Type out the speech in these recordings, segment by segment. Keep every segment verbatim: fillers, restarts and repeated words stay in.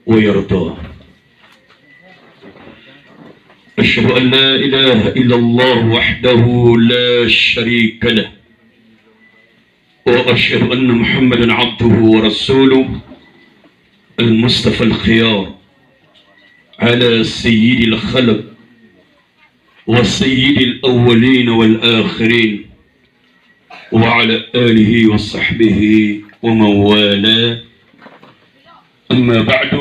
ويرضى. أشهد أن لا إله إلا الله وحده لا شريك له، وأشهد أن محمدا عبده ورسوله المصطفى الخيار على سيد الخلق وسيد الأولين والآخرين وعلى آله وصحبه ومن والاه. أما بعد.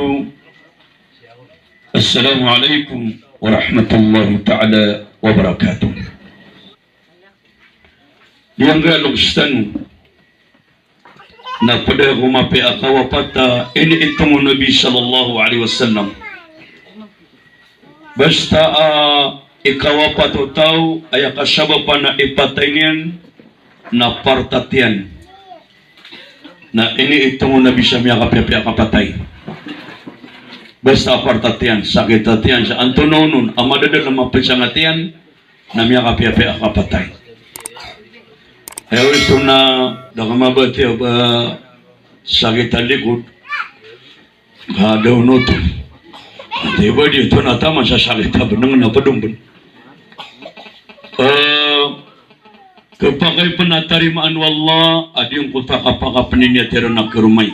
السلام عليكم ورحمة الله تعالى وبركاته. Giyangkaya loks tano na pd ko mapiya a kawapat a iniitong o Nabi sallallahu alaihi wasallam. Basta a ikawapat o taw, aya kasabapan a ipatay niyan na partatiyan. Na iniitong o Nabi sa miyakapiyapiya a kapatay. Basta a partatiyan, sakit a tiyan, sa antonaa onon a madadal a mapnsang a tiyan, na miyakapiyapiya a kapatay. Aya oto na da ka mabatiya ba sakit a likod. Ka da onoto. Tiba di oto na taman sa sakit a bnng na pdombn. Eh, khapakay pn a tarimaan o Allah a giyangkoto a kapakapniniya tiran a karomay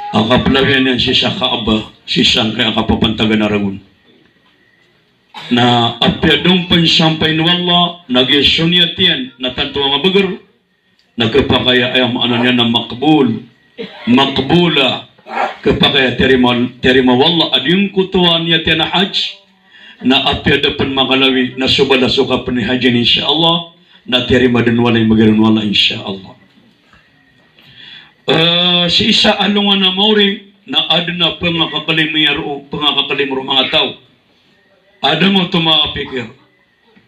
a kaplawiyan iyan sii sa Kaaba, sii sangkaya a kapapantagan a ragon. Na apiya da on pn sampayn o Allah na giya so niyat iyan na tanto a mabagr, na khapakay a aya maana niyan na maqbul, maqbula, khapakay a tiyarima, tiyarima o Allah a giyangkoto a niyat iyan a hajj. Na apiya da pn makalawi na so balas o kapnihajj iyan, insha Allah, na tiyarima dn o Allah, imbgay ron o Allah, insha Allah. Eh, sii sa alongan a maori na adn a pngakaklim iyan roo, pngakaklim roo manga taw. Adn oto mapikir.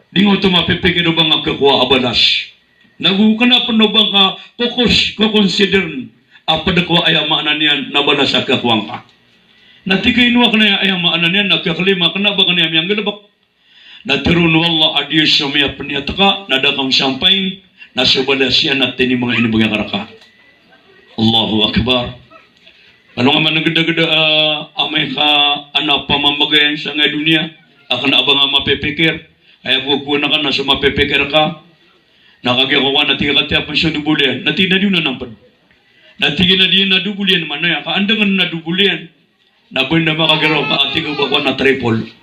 Di nga oto mapipikir o ba nga khakowa a balas. Na go kna pn o ba nga kokos, kokonsider a pd ko aya maana niyan na balas a khakowa ngka. Na tig iyan o ba kna aya maana niyan na khaklim akn a ba kna miyanggalbk. Na tharoon o Allah a di so miyapniyat ka, na da ka on sampayn, na so balas iyan na tini manga inibgay ka rka. Allahu Akbar. Kano nga man gdagda, ah, amay ka ana pamamagayan sangkaya doniya, akn a ba nga mapipikir, aya bo ko na ka na so mapipikir ka, na kagiya ko ka na tig ka tiya pn so dobol iyan, na tig iyan a di on a nampd. Na tig iyan a di na dobol iyan, manaya ka andang na dobol iyan. Na benda makagiraw ka a tig o ba ko na triple.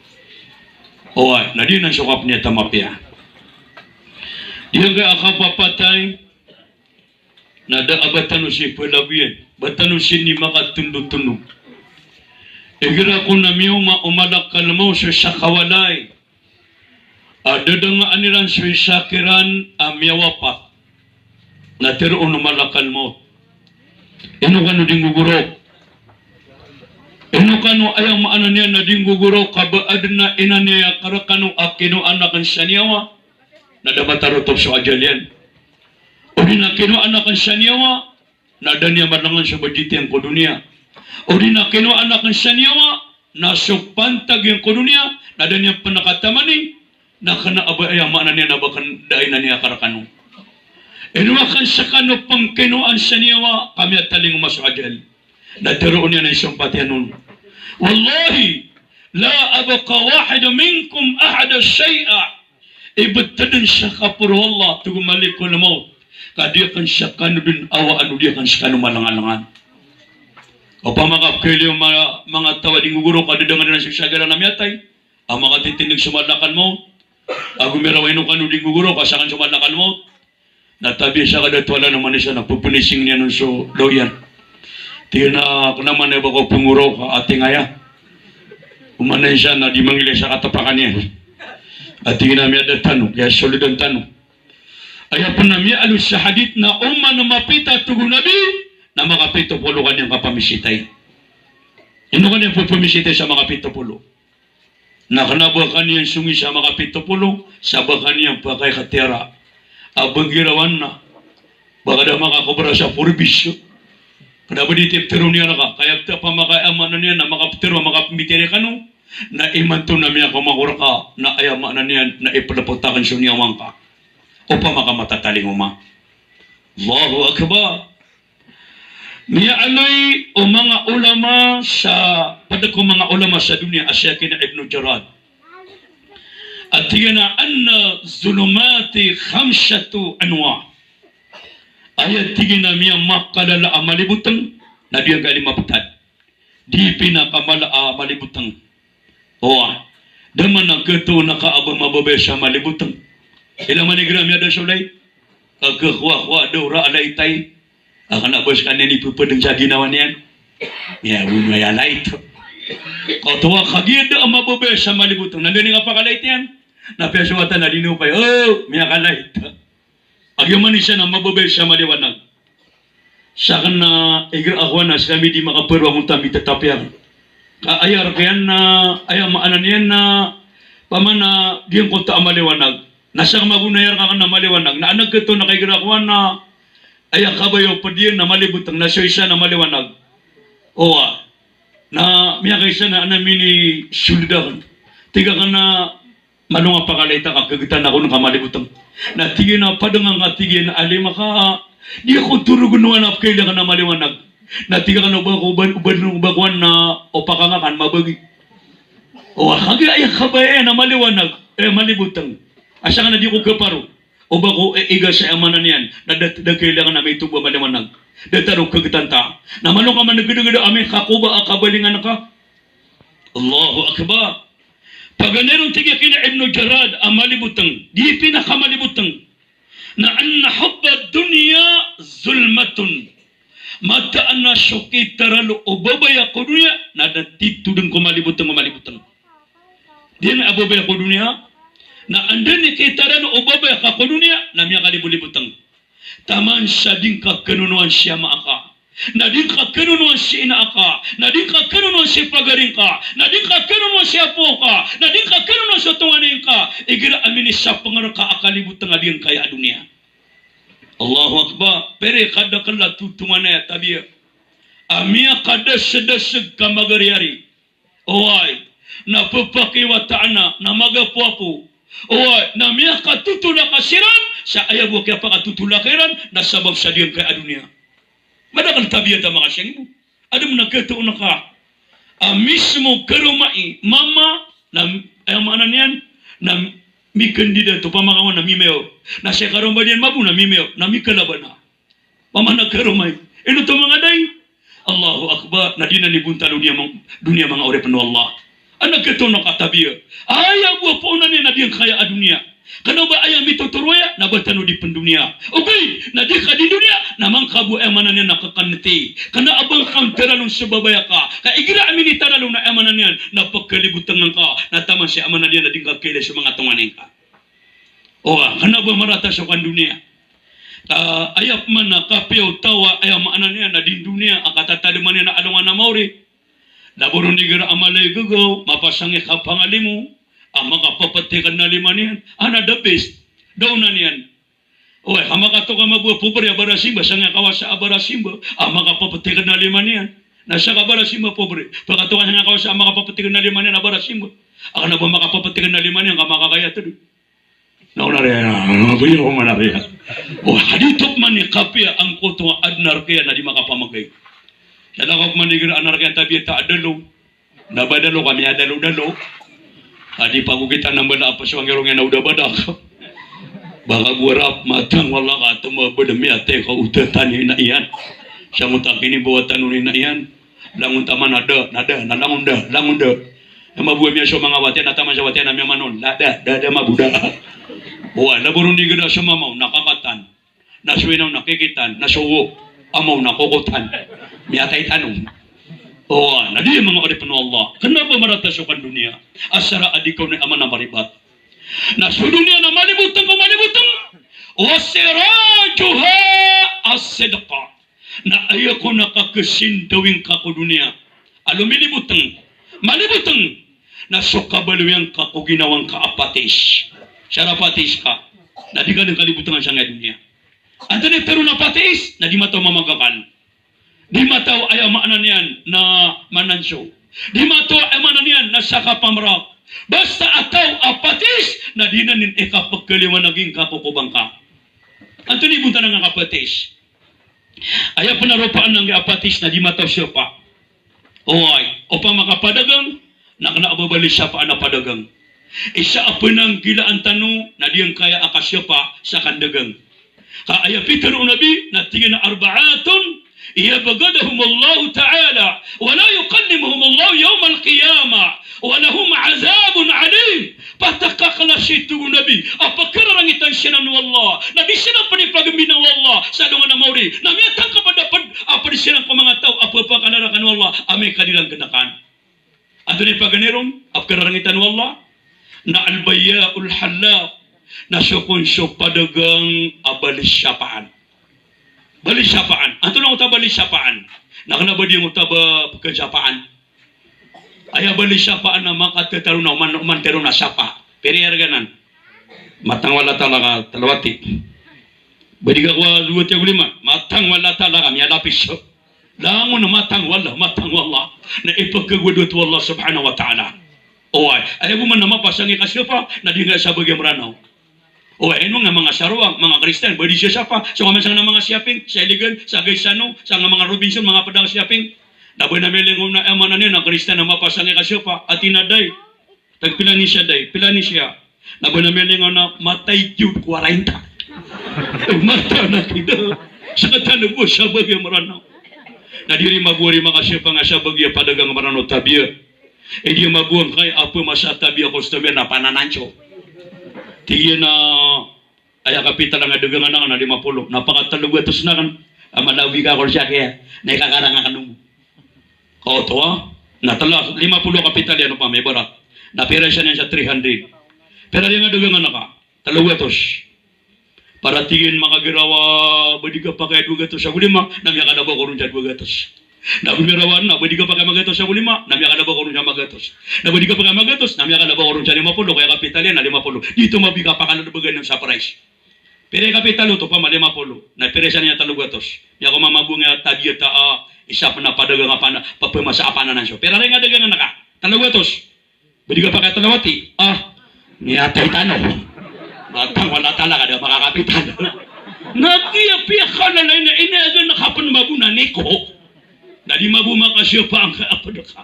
Oway, na di na so kapniyat a mapiya. Giyangkaya a kapapatay, na da a ba tano sii palagoyan, ba tano sii makatondotondog. Igira ko na miyoma o malakal mawt sa kawalay a dadangaan iran so isa kiran a miyawapat. Na tharoon o malakal mawt, ino kano di nggogorok? Ino kano, aya maana niyan na di nggogorok, ka ba adn a inaniya ka rkano a kinowa akn sa niyawa? Na da matarotop so ajal iyan. Odi na kinowa akn sa niyawa, na da niyan malangan so bajit iyan ko doniya. Odi na kinowa akn sa niyawa, na so pantag iyan ko doniya, na da niyan pn katamani, na kna a ba, aya maana niyan na ba kn da inaniya ka rkano. Ino akn skano pn kinowaan sa niyawa, ka miyatalingoma so ajal. Na tharoon iyan a isompat iyan on, "Wallahi, la abqa wahid minkum ahada shay'a." Ibtad dn sa kaporo o Allah, tig o malikul mawt, ka di akn skano dn awaan o di akn skano malangalangan. Opama ka pkhailay o ma-, manga taw a di nggogorok a dadangan iran so isa kiran a miyatay, a makatitindg so malakal mawt, ago miraw a ino kano di nggogorok, ka sakn so malakal mawt. Na tabiya sa kadato a lalan, oman isa na pphanising iyan on so daw iyan. Tig iyan a, kna man aya ba ko pngorok a tingaya. Oman isa na di mangilay sa katapakan iyan. A tig iyan a miyada tano, kaya solodan tano. Aya pn a miyaaloy sa hadith na oman mapita, tig o Nabi, na makapito polo ka niyan kapamisitay. Ino ka niyan ppamisitay sa makapito polo? Na kna ba ka niyan songi sa makapito polo, sa ba ka niyan pakaikhtiyara a ba nggirawan na, ba ka da makakobra sa four bs. Kna ba di ti ptharoon iyan rka, kaya ptha pamaka, aya maana niyan na makaptharo, makapmbitiyarai kano, na imanto na miyakaoma ko rka, na aya maana niyan na ipdpkt akn so niyawa ngka. Opama ka matatalingoma. Allahu Akbar. Miyaaloy o manga ulama sa, pd ko manga ulama sa doniya a si Ibnu Jarrad a tig iyan a, "Anna zulumati khamsatu anwa." Aya tig iyan a miyamakalala a malibotng na giyangkai a lima ptad. Di pinakamala a malibotng. Owa. Da man a khatoon ka a ba mababaya sa malibotng. Ilay man igira miyada so light. Ka khakowa-kowa da o ra a light ai. A kna ba skaniyan i ppdng sa ginawa niyan. Miyabono aya light. Kagiya da a mababaya sa malibotng. Na da niyan kapakalight iyan. Na piya so wata na di niyan opama. O, miyakalight. Agiya man isa na mababaya sa maliwanag. Sakn na igira ako a na skami di makaparo angkoto a mitatapiya. Ka aya rk iyan na, aya maana niyan na, opama na giyangkoto a maliwanag. Na sakn mabono aya rk akn na maliwanag. Na adn a khatoon ka igira ako a na, aya kabaya o pd iyan na malibotng, na so isa na maliwanag. Owa. Na miyakaisa na adn a minisold akn. Tig akn a, Malo nga pakalight ka, khagitan ako ngka malibotng. Na tig iyan a pd nga ngka, tig iyan a lima ka, di ako torogn o anak, kailay ka na maliwanag. Na tig akn a o ba ko, o ba, o ba ko na opaka nga kan mabagi. O, kagiya aya kabaya na maliwanag, e, malibotng. Asa ka na di ko khaparo. O ba ko, e, iga sa aya maana niyan. Na da, da kailay ka na mitobo a maliwanag. Da tano khagitan ta. Na malo ka manggdgd a mikakoba a kabalingan ka. Allahu Akbar. Paganay ron tig iyan kina Ibnu Jarrad a malibotng, di pinakamalibotng. Na anna hubba dunya zulmatun. Mataan a so kitaralo o babaya ko doniya, na da titho dn ko malibotng, o malibotng. Di na a babaya ko doniya, na anda i kitaralo o babaya ka ko doniya, na miyakalibolibotng. Taman sa di ngka khanonoan si ama aka, na di ngka khanonoan si ina aka, na di ngka khanonoan si pagari ngka, na di ngka khanonoan si apo ka, na di ngka khanonoan si tonganay ngka, igira a minisapng rka a kalibotng a giyangkaya a doniya. Allahu Akbar. Pira i kadakl a totonganay a tabiya a miyakadasdasg ka magariyari. Oway, na pphakaiwataan a, na magapoapo. Oway, na miyakatotolaka siran sa aya bo a kiyapakatotolaka iran na sabap sa giyangkaya a doniya. Madakl a tabiya ta makasiyang bo. Adn a khatoon ka a mismo karoma i mama na, aya maana niyan na mikandidato, opama ka na mimayor. Na si karoma iyan mabo na mimayor, na mikalaban a. Opama na karoma i, ino oto manga dai? Allahu Akbar. Na di nan ibontal o doniya mang-, doniya, manga oripn o Allah. Adn a khatoon ka a tabiya. Aya bo a poon iyan na giyangkaya a doniya. Kna o ba aya mitotoro aya na ba tano di pndoniya. Ogaid na di ka di ndoniya na mangka bo, aya maana niyan na kakanti. Kna a ba ngka on taralon so babaya ka. Ka igira a minitaralo na, aya maana niyan na pkhalibotngan ka. Na taman sa, aya maana niyan na di ngka kailay so manga tonganay ngka. Owa, kna ba marata so kandoniya. Ka aya pman a kapiya o taw a, aya maana niyan na di ndoniya a katatadman iyan a alongan a maori. Na bo ron igira a mala i gagaw, mapasang i kapangalimo a makapapti kna lima niyan. Ana the best. Da onan iyan. Oway, ka makatoka mabo a pobre a barasimba, sangkaya kawasa a barasimba a makapapti kna lima niyan. Na saka barasimba pobre, pakatoka sangkaya kawasa a makapapti kna lima niyan a barasimba. A kna ba makapapti kna lima niyan ka makakaya tdo. Na onariya, na baya ko manariya. O, hadith pman i kapiya angkoto a adn a rk iyan na di makapamagay. Sa lakaw pman igira a rk iyan tabiya ta adalo. Na ba dalo ka miyadalo-dalo. A di pagogitan a mbala a pasowang irong iyan a oda badak. Ba ka bo a rap matang wala ka tma bdmi a teka oda tani na iyan. Sangkoto a kini bo a tano ni na iyan. Langon taman a da, na da, na langon da, langon da. Na mabo a miyaso manga wati na taman sa wati na miyamanon. La da, da, da, mabo da. Owa, na bo ron igira so mama on na kakatan. Na so ina on na kikitan, na so amaw na kokotan. Miyatay tano. Owa, na di manga oripn o Allah. Kna ba marata so kandoniya. Asar a di kawnay a manambaribat. Na so doniya na malibotng ko malibotng. Wa sirajuha as-sidq. Na aya kon a kakasindawing ka ko doniya a lomilibotng, malibotng, na so kabaloyan ka ko ginawa ngka a patis. Sa ra patis ka, na di ka dn kalibotngan sangkaya doniya. Antonaa i tharoon a patis, na di mataw mamagakan. Di mataw, aya maana niyan na mananso. Di mataw, aya maana niyan na sakapamrak. Basta a taw a patis, na di nan i kapkhaliwanagi ngka ko kobang ka. Antonaa i bontal angka a patis? Aya pn a ropaan angkai a patis na di mataw shafa. Oway, opama ka padagang, na kna a ba bali shafaan a padagang. Isa a pnanggilaan tano na giyangkaya a kashafa sa kandagang. Ka aya pitharo o Nabi na tig iyan a, "Arba'atun yubghiduhumullahu ta'ala, wa la yukallimuhumullahu yawmal qiyamah, wa lahum adhabun alim." Pat a kaklasi, tig o Nabi, a pkhararangitan siran o Allah, na di siran pn ipagmbinang o Allah sa alongan a maori, na miyatangkap a da pd a pd siran ko manga taw a pphakalakan o Allah amay ka di iran gnkan. Antonaa i paganay ron a pkhararangitan o Allah? Na al-bayya'ul hallaq, na so kon so padagang a bali shafaan. Bali shafaan. Antonaa oto a bali shafaan? Na kna a ba di oto a ba pkhashafaan. Aya bali shafaan na makathataro na oman, oman tero na shafa. Pira i arga nan? Matang o Allah Ta'ala ka tlo wati. Ba di ka kowa dowa wati ago lima? Matang o Allah Ta'ala ka miyalapis. Langon a matang o Allah, matang o Allah. Na ipkhagowad oto o Allah Subhanahu wa Ta'ala. Oway, aya bo man a mapasang i kashafa, na di nga sabagi a Mranaw. Oway, ino nga manga sarowang, manga Kristiyan, ba di sashafa, so nga man sangkanan a manga shopping, sa Iligan, sa Gaisano, sangkanan a manga Robinson, manga pd a shopping. Na ba na miyalingaw na, aya maana niyan na Kristiyan a mapasang i kashafa, a tig iyan a, "Day, tagpila ni siya, day, pila ni siya?" Na ba na miyalingaw na, "Matay tiyo ko kwarenta." Mata na kida. Sktano bo sabagi a Mranaw. Na di ri mago a ri makashafa nga sabagi a padagang a Mranaw, tabiya. E di mago angkai a pmasa, tabiya, customer na pananan so. Tig iyan a, aya kapital angkai a dagangan akn na lima polo. Na pakathlo gatos akn a mala o bika ko sa kiya. Na ikakarang akn omo. Kaoto a, na tlo, lima polo a kapital iyan opama, ibarat. Na pira isa niyan sa three hundred. Pira iyan a dagangan aka? Tlo gatos. Para tig iyan makagiraw a ba di ka pakay a dowa gatos ago lima, na miyakadaba ko ron sa dowa gatos. Na gomiraw a na ba di ka pakay a magatos ago lima, na miyakadaba ko ron sa magatos. Na ba di ka pakay a magatos, na miyakadaba ko ron sa lima polo, kaya kapital iyan na lima polo. Di oto mabika pakalabagan sa price. Pira i kapital oto, opama lima polo. Na pira isa niyan a tlo gatos. Miyakomamabong a tabiya ta a, isa pn a padagang a pana, pphmasa a pananan so. Pira iyan a dagangan aka? Tlo gatos. Ba di ka pakay a tlo wati? Ah, miyatay tano. Matang o Allah Ta'ala ka da makakapital. Na giya piyakalala iyan a ina agan a kapn mabo na niko. Na di mabo makashafa angkai a pd ka.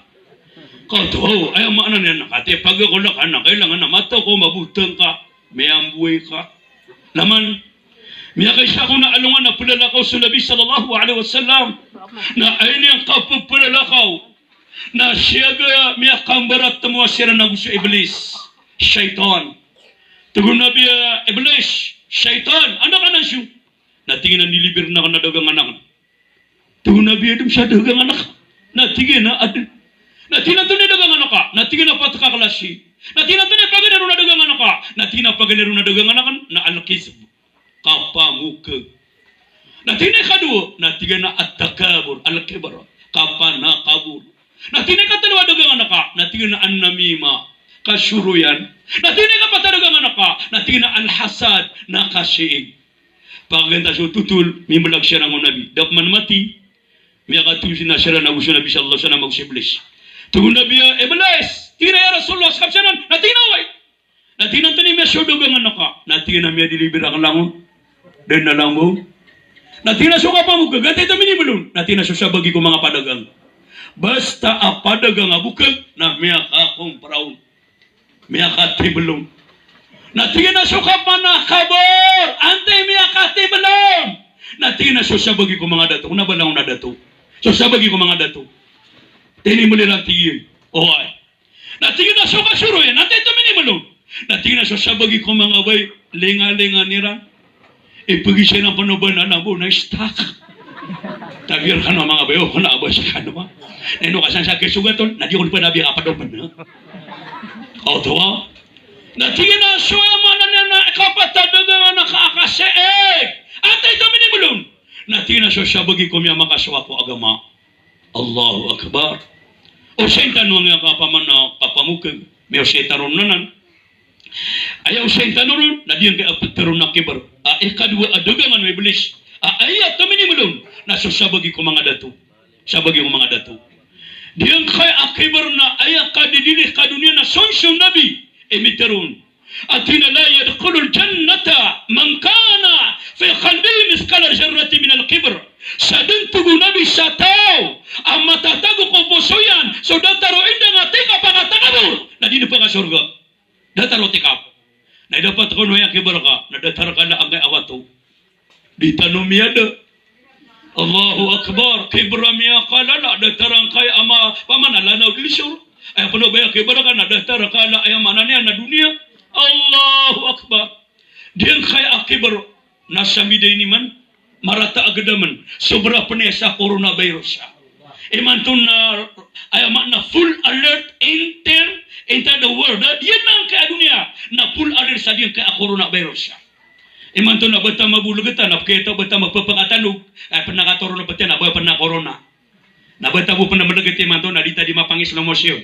Kaoto, aya maana niyan na kati pagakolakan na kailangan na mataw ko mabotang ka. Miyamboy ka. Laman, miyakaisa ko na alongan a plalakaw so Nabi sallallahu alaihi wasallam. Na aya niyan kaplalakaw na siyaga miyakambaratmo a siran ago so Iblis, shaytan. Tig o Nabi a, "Iblis, shaytan, anda ka nan so?" Na tig iyan a, "Nilibir akn a dagangan akn." Tig o Nabi a, "Adn sa dagangan aka?" Na tig iyan a, "Adn." Na tig iyan a, "Antonaa i dagangan aka?" Na tig iyan a, "Pat ka klasi." Na tig iyan a, "Antonaa i paganay ron a dagangan aka?" Na tig iyan a, "Paganay ron a dagangan akn na al-kizb, kapangokag." Na tig iyan a ikadowa, na tig iyan a at-takabur, al-kibr, kapanakabur. Na tig iyan a ikatlo a dagangan aka, na tig iyan a an-namima, kasoroyan. Na tig iyan a ikapat a dagangan aka, na tig iyan a al-hasad, na kasiing. Paganta so totol, mimbalag siran o Nabi. Da pman mati, miyakatlo siran ago so Nabi sallallahu alaihi wasallam ago si Iblis. Tig o Nabi a, "Iblis," tig iyan a, "ya Rasulullah, skap siran?" Na tig iyan a, "Oway." Na tig iyan a, "Antonaa i miyasowa a dagangan aka?" Na tig iyan a, "Miyadilibir akn langon." Da na langon. Na tig iyan a, "So kapamokag, antaa i tominiml on?" Na tig iyan a, "So sabagi ko manga padagang. Basta a padagang a bokag na miyakakompra on. Miyakatiml on." Na tig iyan a, "So kapanakabor, antaa i miyakatiml on?" Na tig iyan a, "So sabagi ko manga dato." Kna ba langon a dato. "So sabagi ko manga dato." Tiniml iran, tig iyan. Oway. Na tig iyan a, "So kasoroyan, antaa i tominiml on?" Na tig iyan a, "So sabagi ko manga bay, lingalingan iran. Ipagisa iran pn o banana bo na stuck." Tabiya rkano a manga bay, o kna a ba skano a. Na ino ka san sa kasogat on, na di kon pn a biyakapd o pn. Oto a. Na tig iyan a, "So aya maana niyan na ikapat a dagangan aka a kasiing, antaa i tominiml on?" Na tig iyan a, "So sabagi ko miyamakasowa ko agama." Allahu Akbar. Osayin tano angkaya a kapamana, kapamokag, miyaosay tano ron anan. Aya osayin tano ron, na giyangkaya a pitharo on a kibr. A ikadowa a dagangan o Iblis. A aya tominiml on, na so sabagi ko manga dato. Sabagi ko manga dato. Giyangkaya a kibr na aya kadidili ka doniya na so, so Nabi i mitharo on. A tig iyan a, "La yadkhulul jannata man kana fi qalbihi mithqala dharratin minal kibr." Sa dn, tig o Nabi, sa taw a matatago ko poso iyan so datar o indang a tig a pakatakabor, na di niyan pakasorga. Datar o tig a. Na idapat ko no aya kibr ka, na datar ka la angkaya a wato. Di tano miyada. Allahu Akbar. Kibr a miyakalala, datar angkaya a ma-, pamanala na odlisor. Aya pn o ba aya kibr ka, na datar ka la aya maana niyan na doniya. Allahu Akbar. Di angkaya a kibr na sa mida ini man, marata a gdamn, sobra pn iyan sa coronavirus. Imanto na, aya maana, full alert, inter, inter the world. Di angkaya a doniya na full alert sa di angkaya a coronavirus. Imanto na bata mabolgtan, na pkita bata mapapakatanog, ay pn a katoron a bata na ba pn a corona. Na bata bo pn a mlgt imanto na di ta di mapang-slow motion.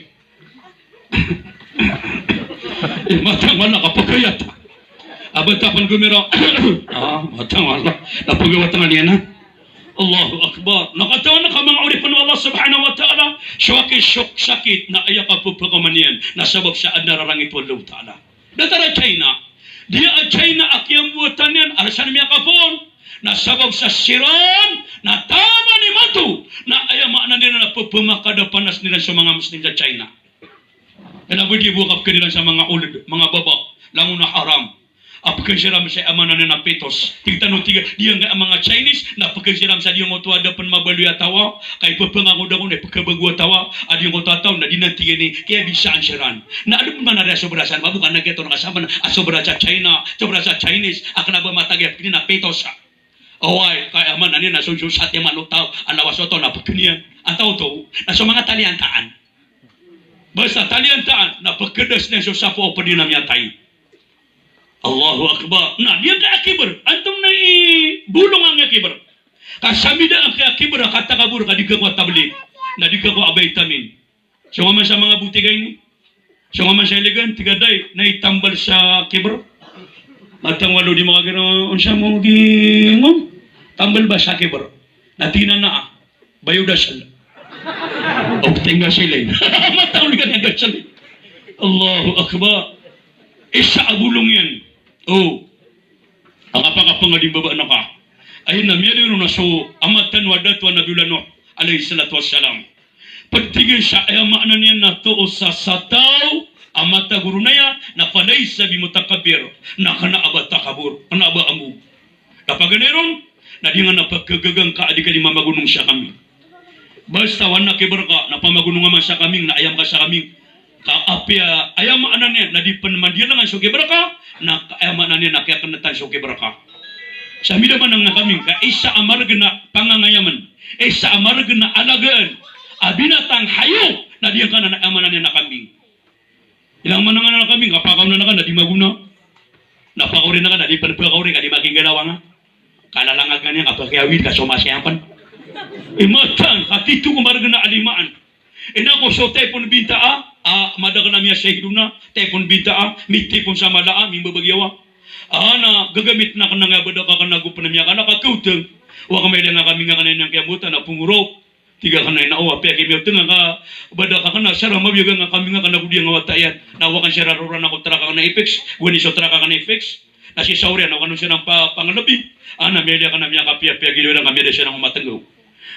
Eh, matang wala ka pagayat. A bata pn gomiraw. Ah, matang wala. Na pagawat nga niyan, ha? Allahu Akbar. Na katawan ka manga oripn o Allah Subhanahu wa Ta'ala, so aki sok sakit na aya kapphakaoma niyan na sabap sa adn a rarangit o Allahu Ta'ala. Datar a China. Di a China a kiyamboatan iyan, a san miyakapoon. Na sabap sa siran, na taman imanto, na aya maana niyan na pphamakadapanas iran so manga Muslim sa China. Kna ba di bo kapkn iran sa manga old, manga baba, langon a haram. A pkn siran sa aya maana niyan na fetus. Tig tano tig a, di angkaya a manga Chinese, na pkn siran sa di angkoto a da pn mabaloy a taw a, ka ipphangangod ako na ipkhabago a taw a, a di angkoto a taw na di nan tig iyan i kiyabisaan siran. Na adn pn man a di a sobra san, mabok a na giya to na kasamban a sobra sa China, sobra sa Chinese, a kna ba matag iyan pkn iyan a fetus. Oway, ka aya maana niyan na so, so satiman o taw a lawas o taw na pkn iyan. Antaa oto? Na so manga taliantaan. Basta taliantaan, na pkdas iyan so sapo o pd iyan a miyatay. Allahu Akbar. Na, di angkaya kibr. Antonaa i bolong angkaya kibr? Ka sa mida angkaya kibr a katakabor ka di ka ko a tablig. Na di ka ko a vitamin. So nga man sa manga botika ini. So nga man sa iligan, tig a day, na itambal sa kibr. Matang walo di makagira, onsa mo gi ngom? Tambal ba sa kibr? Na tig iyan a, Biodiesel. O, tig a silay. Matang walo di ka tig a silay. Allahu Akbar. Isa a bolong iyan. O. Ang kapakapangadi mbaba na ka. Ayun na, miyadi ron na so, a matan wa dato a Nabiullah Nuh, alayhis salatu wassalam. Pd tig iyan sa aya maana niyan na too sa sataw a matagoro na aya, na falaysa bimutakabbir, na kna a ba takabor, kna a ba ambog. Na paganay ron, na di nga na pkhagaga ngka a di ka di mamagonong sa kambing. Basta wan a kibr ka, na pamagonong a man sa kambing, na ayam ka sa kambing. Ka apiya, aya maana niyan, na di pn mandiyalangan so kibr ka, na aya maana niyan, na kiyakntan so kibr ka. Sa mida man angkaya kambing, ka isa a margn a pangangayamn, isa a margn a alagaan a binatang, hayop, na di angkanan a aya maana niyan na kambing. Ilang manangan a kambing, ka pakaonan ka na di magona. Na pakaorin ka na di pn pakaori ka di maginggalaw nga. Kalalangag ka niyan ka pakiyawid ka so masiyapan. Imatan, ka tito ko margn a alimaan. Ina ko so taypon binta a, a, madakl a miyasahid on a, taypon binta a, mitipon sa mala a, mimbabagyaw a. A, na gagamit na kna nga bada ka kna go pn a miyakala ka kawtng. Wa ka mailay nga kambing nga kna inan kiyambotan a pongoro. Tig a kna ina o, apiya ki miyotng nga ka bada ka kna, sara mabiyag nga kambing nga kna go di nga wata iyan. Na wa kan sara rora na ko trak a kna i-fix, gowani so trak a kna i-fix. Na si sawri na wa kan siran pa-, panglbi. A, na miyailay ka na miyakapiyapiya gid iran ka miyada siran ko matnggaw.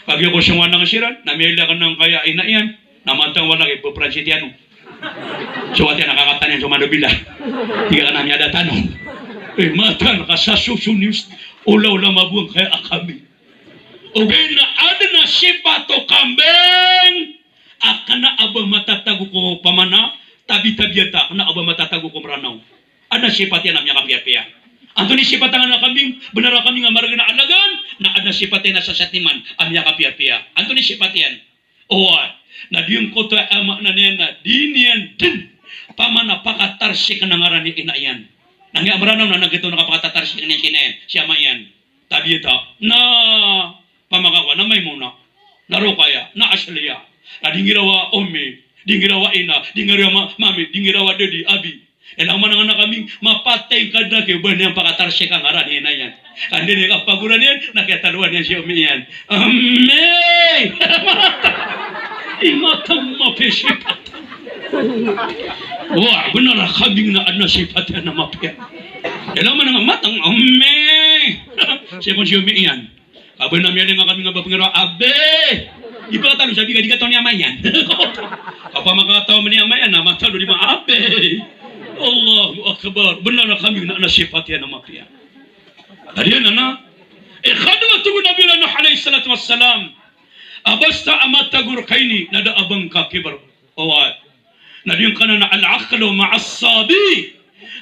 Kagiya ko song anang siran, na miyailay ka na angkaya ina iyan. Na mantang wala ki pepransi tiyan o. So wati na kakatan iyan so manobila. Tig a kna miyada tano. Eh, matan ka sa soso news. Ola-ola mabuang kaya a kambing. Ogaid na adn a sipat o kambing a kna a ba matatago ko pamana, tabi-tabiyat a kna a ba matatago ko Mranaw. Adn a sipat iyan a miyakapiyapiya. Antonaa i sipat angkanan a kambing? Bnar a kambing a margn a alagaan, na adn a sipat iyan a sasatiman a miyakapiyapiya. Antonaa i sipat iyan? Oway, na di angkoto a aya maana niyan na di niyan dn pamana pakatarsik na ngaran i ina iyan. Na giya Mranaw na, na giyoto na kapakatatarsik niyan si ina iyan, si ama iyan. Tabiya ta. Na pamakakowa na Maimuna, na Rokaya, na Asliya. Na di nggiraw a Ommi, di nggiraw a Ina, di nggiraw a Ma-, Mami, di nggiraw a Dadi, Abi. Ilang manangan a kambing, mapatay ka dn a kiyaobaan iyan pakatarsik a ngaran i ina iyan. Ka di niyan kapagoran iyan, na kiyatalowan iyan si Ommi iyan. Ommi! Imatan mapiya i sipat. Wa, bnar a kambing na adn a sipat iyan a mapiya. Ilang manangan, matang, Ommi! Siya kon si Ommi iyan. Aba na miyalinga kami nga ba pengiro, abe! Iba ka tano sabi ka di ka taw ni amayan. Apa makataw mani amayan, na matalo di ma, abe! Allahu Akbar. Benar kami na, na sifat iyan a mapiya. Tadi na na. Ikadwa, tig o Nabi Nuh alayhis salatu wassalam. Abasta a matagor ka ini, na da a ba ngka kiber. Oway. Na di ngka na, na al-aqlu ma'as sabi.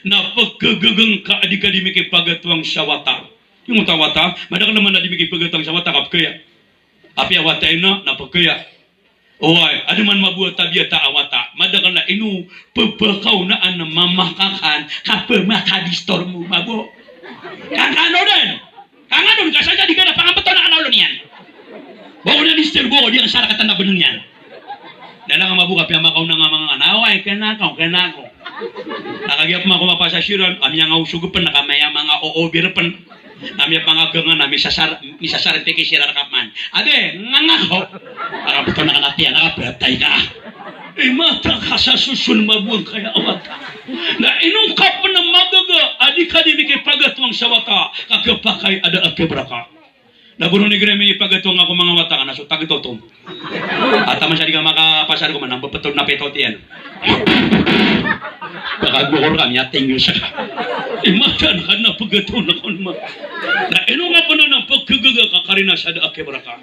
Na pekegegen ka a di ka di mikipagatoang sa wata. Ino ta wata, madakl a man a di mikipagatoang sa wata ka pekaya. Apiya wata ina, na pekaya. Oway, a di man mabo a tabiat a wata. Madakl a ino pepekaonaan a mamakakan, ka pemakadistor mo, mabo. Kangkano den. Kangkano den, ka sa di ka da pangapetoon a kalaolon iyan. Boko na disturb boko, di ka sarakatan a beneng iyan. Na lang a mabo ka piyamakaona nga manga, na oway, kena ko, kena ko. Na kagiya pman ko mapasasiran, a miyangaosog pen, na ka miyamanga-oobi pen. Na miyapangaganga, na misasar-, misasarpiki siran ka pman. Abe, nganga ko. Para beto na kanatiya, na kabatay ka. Imata ka sa soson mabo angkaya a wata. Na ino ngka pen a magaga a di ka di mikipagatoang sa wata, ka kepakay a da a keber ka. Na bono ni gere minipagatoang ako manga wata ka na so tagtotom. Ataman sa di ka makapasar ko man, na pepetod na petot iyan. Baka gokor kami a tingin sa ka. Imata na ka na pagatoon ako naman. Na ino nga pen a pagkagaga ka karina sa da a keber ka.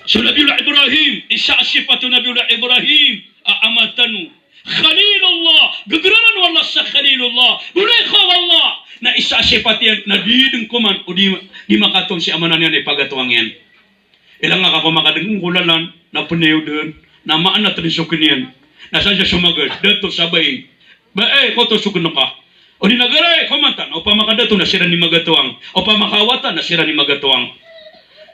So Nabiullah Ibrahim, isa a sifat o Nabiullah Ibrahim a ama tano. Khalilullah, gegeraran o Allah sa Khalilullah. Boleh ko Allah. Na isa a sifat iyan, na di den koman, o di, di makatoon si ama niyan i pagatoang iyan. Ilang ka ko makadeng ko lalan, na penayoden, na maana ten so keniyan. Na sa siya somagad, dato sa bai. Ba, eh, koto so keneka. O di na garay, koman ta, na opama ka dato na siran i magatoang. Opama ka wata na siran i magatoang.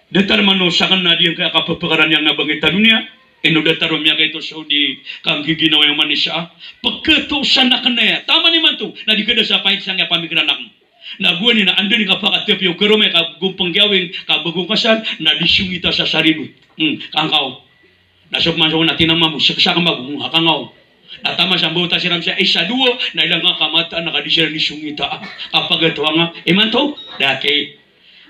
Datar man o saken na di angkaya kapepekaran iyan a bangkit a doniya. Ino datar o miyakaito so di kanggiginawai o manosiya. Peketosan a kenaya. Taman imanto, na di ka da sa pait sangkaya pamikiran aken. Na gowani na anda ni kapakatapiya o karoma i kagompeng kiyawing, kabagong kasal, na di songita sa saridot. Hmm, kangkaw. Na so pman so na tinama mo, seksak mabong, ha, kangkaw. Na taman sa mbawata siran sa isa, dowa, na ilang ka kamataan, na ka di siran di songita. Kapagatoanga, imanto, daki.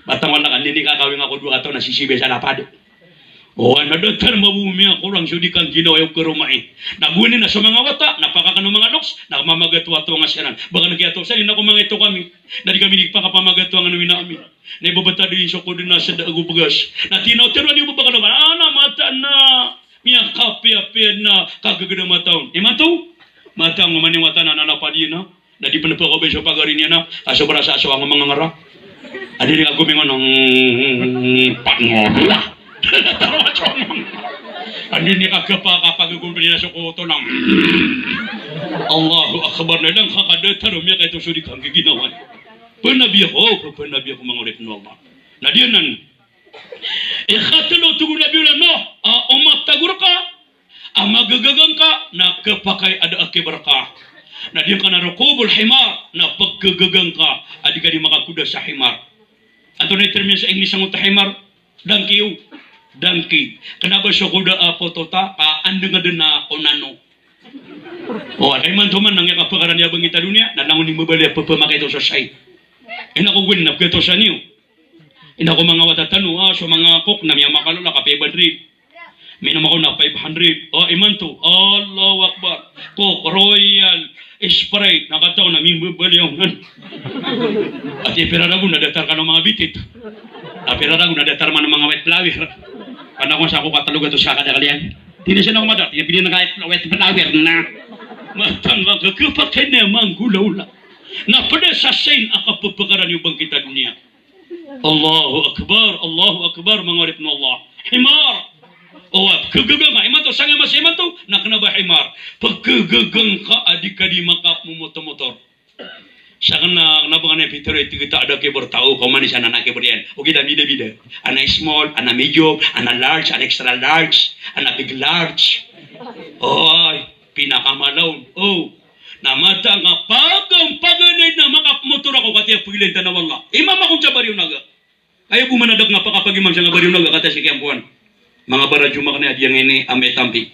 Batang wala ka, nini kakawing ako dowa kataw na sisibay sa lapad. O, na datar mabo miyakorang so di kangginawai o karoma i. Na gowani na so manga wata, na pakakano manga loks, na mamagatoatoanga siran. Baka na kiyatosan, ina ko manga ito kami. Na di kami di pakapamagatoangan o ina ami. Na ibabata di so kodi na seda ago begas. Na tinaw tero ni baba ka na, ana mata na miyakapiyapiya na kagagada mata on. Imanto, mata on mani wata na nalapad iyan na. Na di pen pekobay so pagari niyan na, ka so barasa so ango mangangara. Andi ni kagomingon, mm, pangola. Andi ni kagapa kapagagompen iyan so koto na, mm. Allahu Akbar, na ilang ka kadatar o miyakaito so di kanggiginawai. Penabi ako, penabi ako manga oripn o Allah. Na di anan. Ikatlo, tig o Nabi Nuh, a, o matagor ka, a magagaga ngka, na kepakay a da a keber ka. Na di ngka na rukubul himar, na pegagaga ngka a di ka di makakoda sa himar. Antonaa i term iyan sa English angkoto a himar? Donkey, o. Donkey. Kena ba so koda a poto ta, ka andeng aden a onano. O, anda imanto man na ngka pekaran iyan a bangkit a doniya, na langon i mbabaloy a pepamakaito so sai. Ina ko gowani na pegatosan iyo. Ina ko manga wata tano, a, so manga Coke na miyamakalola ka five hundred. Minom ako na five hundred. O, imanto. Allahu Akbar. Coke, Royal, Sprite, na kataw na mimbebeli ako nan. Ati pira ragon na datar kano manga bitit. A, pira ragon na datar man manga white flower. Kano ako sa Coke a talo gatos ka kada kaliyan. Tina siya na ko mada, tina pili na ka white flower na. Matang ka kepakay na manggolaola. Na peda sa sain a kapepekaran iyo bangkit a doniya. Allahu Akbar, Allahu Akbar, manga oripn o Allah. Himar. O, a, kegegeng ka, imanto, sangkai masa imanto, na kena ba himar. Pekegegeng ka a di ka di makamomotomotor. Sa kena, kena ba kena pitero, tig kita a da keber tao, ka oman i sa na na keber iyan. Ogaid a bidabida. Ana small, ana medium, ana large, ana extra large, ana big large. Oy, pinakamala on. O. Na mata nga pagam, paganaid na makamotor ako katiya pagilay tana wallah. Imam ako sa Barrio Naga. Aya bo man a da nga pakapagimam sa nga Barrio Naga katiya si kiyampuan. Manga barajuma kena a di angkaini a mitampi.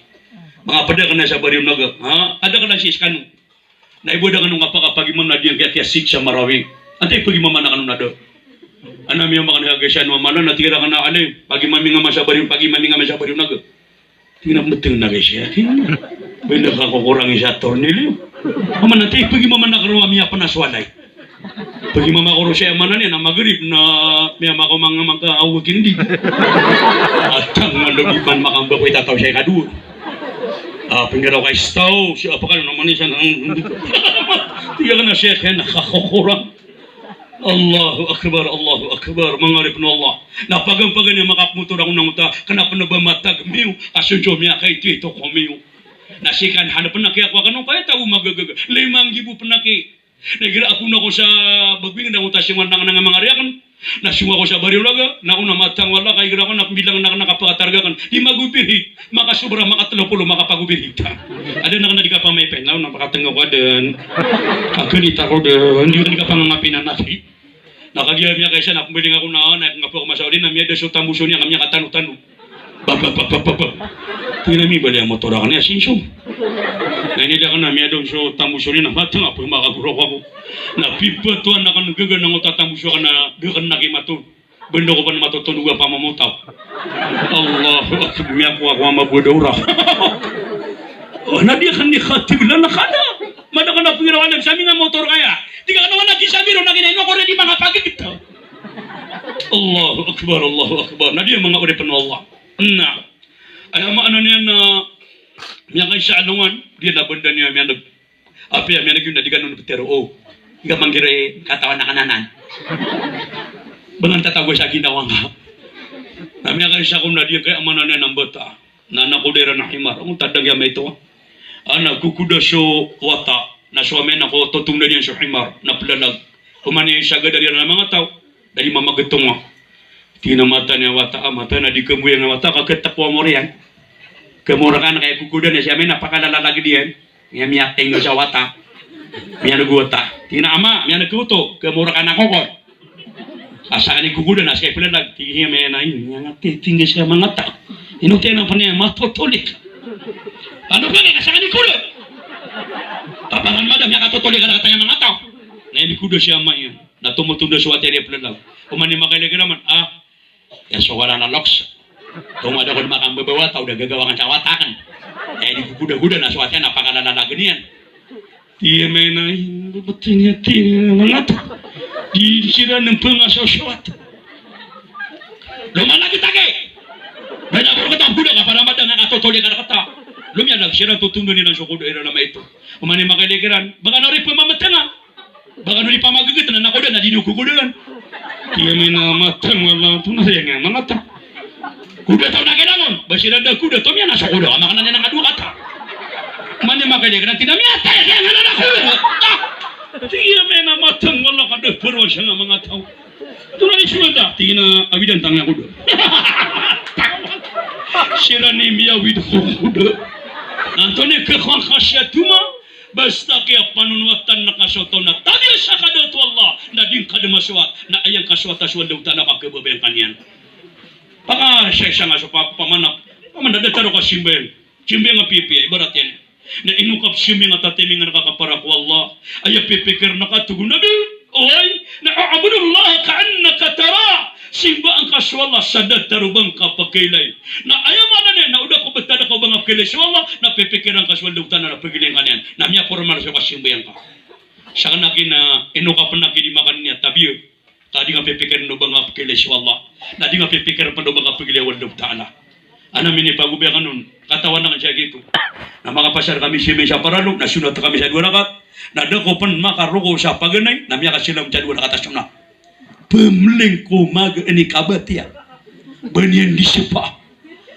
Manga peda kena sa Barrio Naga. Ha? Ada kena si Iskanu. Na ibo da kano nga pakapagimam na di angkaya kiya six sa Marawi. Antai pagimaman a kano na da. A, Ana miya makan ka gesa no amana na tira kana ale. Pagi maminga masa bari, pagi maminga masa bari naga. Tina beteng na gesa. Benda ka kokorang isa tornilyo. Amana ti pagi mamana karo miya penas walay. Pagi mama koro saya mana ni na magrib na miya mako manga maka awkin di. Atang mando di pan makang bakoy tataw saya kadu. Ah, pinggiraw ka istaw, si apa kan namani sana. Tiga kana saya kena kokorang. Allahu Akbar, Allahu Akbar, manga oripn o Allah. Na pagan-pagan iyan makapomotor ako na ngota, kna pn ba matag miyo, ka sonso miyakaito-ito ko miyo. Na sikan hanapn a kiyakowa kano, kaya taw magagaga. Lima nggibo pn aki. Na igira ako na ko sa Bagwing na ngota singowan akn a manga ari akn. Na singowa ko sa Bariyolaga, na ona matang o Allah ka igira ako na pmbilang akn a kapakatarga akn. Di magobirhi. Makasobra, makatlo polo, makapagobirhi. Aden akn a di kapamaipay, na ona pakatengga ko aden. Kaganita ko den, di akn di kapangangapinan aki. Na kagiya miyakaisa na pmbaling ako na, na ngapa ko masa odi na miyada so tamboso niyan, na miyakatano-tano. Bab, bab, bab, bab, bab, bab. Tig iyan a mibali a motor akn iyan a sinso. Na inilay akn a miyada on so tamboso niyan a matang a pmakagorok ako. Na pibatoan akn gaga na ngota tamboso akn a da akn aki mato. Benda ko pn matotondo a pamamotaw. Allahu Akbar, miyakowa ako a mabowad a orak. O, na di akn di katiglan a kada. Mada ka na pingiraw alam sa manga motor kaya. Di ka kna wana ki sa biro na kina ino ko redi manga pagigit. Allahu Akbar, Allahu Akbar. Na di manga oripn o Allah. Na. Aya maana niyan na miyakaisa a alongan, di na benda niyan miyaneg. Apiya miyaneg iyan na di ka non petero. O. Di ka manggiraw i katawan akn anan. Bengan tatago sa ginawa nga. Na miyakaisa ko na di kaya maana niyan a mbata. Na nakoda iran a himar. Ango tadang iya maito. Ana kokoda so wata. Na so amay na ko totondan iyan so himar. Na plalag. Oman i sagad a di iran a manga taw. Da di mamagetonga. Tig iyan a mata niyan a wata, a mata na di kemboyang a wata, ka ketek ko amor iyan. Kemor akan kaya kokoda na si amay na pakalalalag iyan. Iya miyateng sa wata. Miyaneg o wata. Tig iyan a ama, miyaneg ko oto. Kemor akan a kokor. Asa kani kokoda na si plalag. Tig iyan a mena ini, miyanga ti tingga siya manga taw. Ino ti na paniya matotolik. Ano ba ni kasakani koda? Papangan madam iya katotolik a kataya manga taw. Na ini koda siya ama iyan. Na tomotonda so wata iyan a plalag. Oman i makailay kiraman, ah, iya so wala na loks. Tomad ako di makambaba wata, o da gagawangan sa wata akn. Iya di kokoda-koda na so wata iyan a pakalalalag iyan. Iya mena ini, bebetin iya ti, manga taw. Di siran a pngasosowat. Lomalagi taki. Benda ko rkata koda ka para madang a katotolik a rkata. Lomiyalag siran, totondan iran so koda iran a maito. Oman i makailay kiran, ba kano ri pamametenga. Ba kano di pamageget na nakoda na di niyo kokoda kan. Iya mena matang wala to na iya nga manga taw. Koda taw na kinangon. Ba siran da koda taw miyana so koda. Makanan iyan a kadowa kata. Oman i makailay kiran tig iyan a miyatay a siya nga na koda. Ah! Tig iyan a mena matang wala ka da paro a siya nga manga taw. Tonaa i sowat a? Tig iyan a awidan tano nga koda. Siran i miyawid ko koda. Antonaa i kekowaan ka siya toma? Basta kiyapanonowatan ka so taw na tabiya sa kadato o Allah, na di ngka di masowat, na aya ngka sowat a so Allahu Ta'ala ka kebabayang ka niyan. Pakaisa-isa nga so pa-, pamanap, pamanap, da taro ka simbayang. Simbayang a pipiya, ibarat iyan. Na ino ka psimbayang a tatimingan ka ka para ko Allah. Aya pipikirn ka, tig o Nabi, oway, na a'budullaha ka'annaka tarah. Simbaa ngka so Allah sa datar o ba ngka pkailay. Na aya maana niyan na o da ko betad ka o ba ngka pkailay so Allah, na pipikirn ka so Allahu Ta'ala na pagilay ngka niyan. Na miyapormal so kasimbayang ka. Sakn aki na ino ka pn aki di makan niyan, tabiya. Ka di nga pipikirn o ba nga pkhailay so Allah. Na di nga pipikirn pn o ba nga pkhailay o Allahu Ta'ala. Ana minipagobi akn on, katawan akn sii ko. Na makapasar kami sii sa paralo, na sonat kami sa dowa rakat. Na da ko pn makaroko sa paganay, na miyakasalam sa dowa rakat a sonat. Pmling ko maga ini kabatiya. Ba niyan di sapa.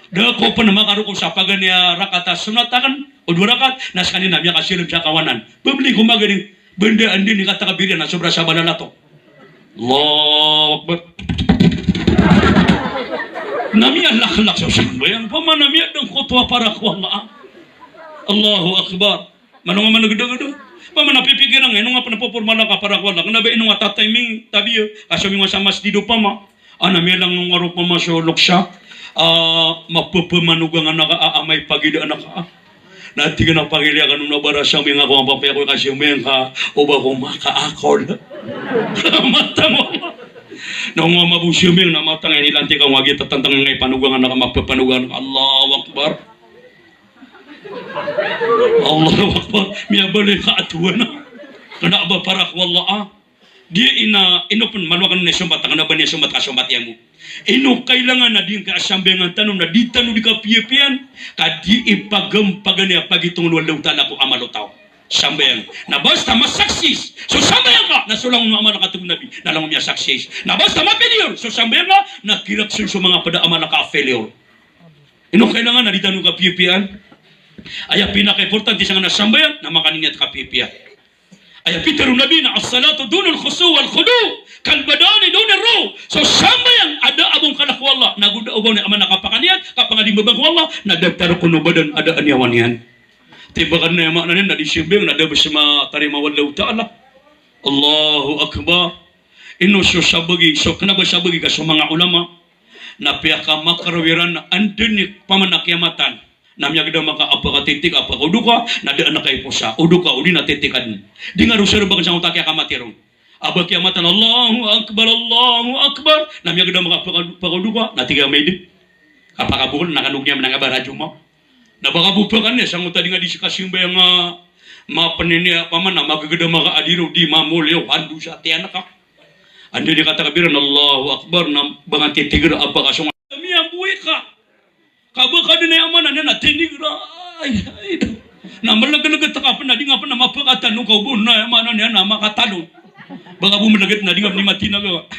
Da ko pn makaroko sa paganay a rakat a sonat akn, o dowa rakat, na skaniyan na miyakasalam sa kawanan. Pmling ko maga ini. Banda anda ini katakbir iyan na sobra sa balalato. Allahu Akbar. Na miyalaklak sa sambayang, pamana miyadangkoto a para ko Allah. Allahu Akbar. Mano nga managdagdag. Pamana pipikiran nga, ino nga pn popormalan ka para ko Allah. Kna ba ino nga tatiming, tabiya, ka so mingo sa masjid opama. Ana miyalang nga ropama so loksa, ah, mapapamanogang anak a, ah, amay pagidaan ka. Na tig iyan a pagilay akn on a bara sambayang ako, a papaya ko i kasambayang ka, o ba ko makaakol. Matang o Allah. Na o nga mabosoming na matang ini lantika nga gi tatantang nga ipanogangan na ka mapapanogangan. Allahu Akbar. Allahu Akbar. Miyabalay ka atowan a. Kena ba para ko Allah a. Di ina, ino pen malo aken na isombat, kena ba niyan sombat ka sombat iyan mo. Ino kailangan a di ngka sambayangan tano na di tano di kapiyapiyan, ka di ipagampagan iyan pagitong o Allahu Ta'ala ko amal o taw. Sambayang. Na basta ma-success so sambayang ka, na so langon o amal ka, tig o Nabi, na langon miya-success. Na basta ma-failure so sambayang ka, na kirak so, so manga ped a amal ka a failure. Ino kailangan a di tano kapiyapiyan. Aya pinaka-importante sangkanan a sambayang na makaniniyat kapiyapiyan. Aya pitero o Nabi na, "As-salatu dunal khushu' wal khudu' kal badani dunar ruh." So sambayang a da a bo ngka ko Allah, na go da a bo ngka a mana kapakaniyat, kapangalimbabang ko Allah, na datar ko o badan a da a niyawa niyan. Tibakan na aya maana niyan na di sambayang na da bes matarima o Allahu Ta'ala. Allahu Akbar. Ino so sabagi, so kena ba sabagi ka so manga ulama na piyakamakarowiran anda ni pamana kiyamatan. Na miyagedam aka a pekatiti ka, a pekaodo ka, na da a nakaipos a odo ka, odi na titi ka den. Di nga ro serebak sangkoto a kiyakamati ron. A ba kiyamatan, Allahu Akbar, Allahu Akbar. Na miyagedam aka a peka-, pekaodo ka, na tig a maiden. Kapakaboked na kanog niyan menangga bara Juma. Na ba kabopakan iyan sangkoto a di nga di seka sambayang a mapenini a pamana, magegedam aka a di ro di mamoli o handosa tiyan ka. Anda di katakbiran, Allahu Akbar, na ba nga titiger a ba kasong. Miyamboy ka. Ka ba ka den a aya maana niyan na tiniger a, ay, ay, na melegeleged ka pen na di nga pen a mapekatano ka o bo na aya maana niyan na makatano. Ba ka bo melegeleged na di nga pen i matinaga.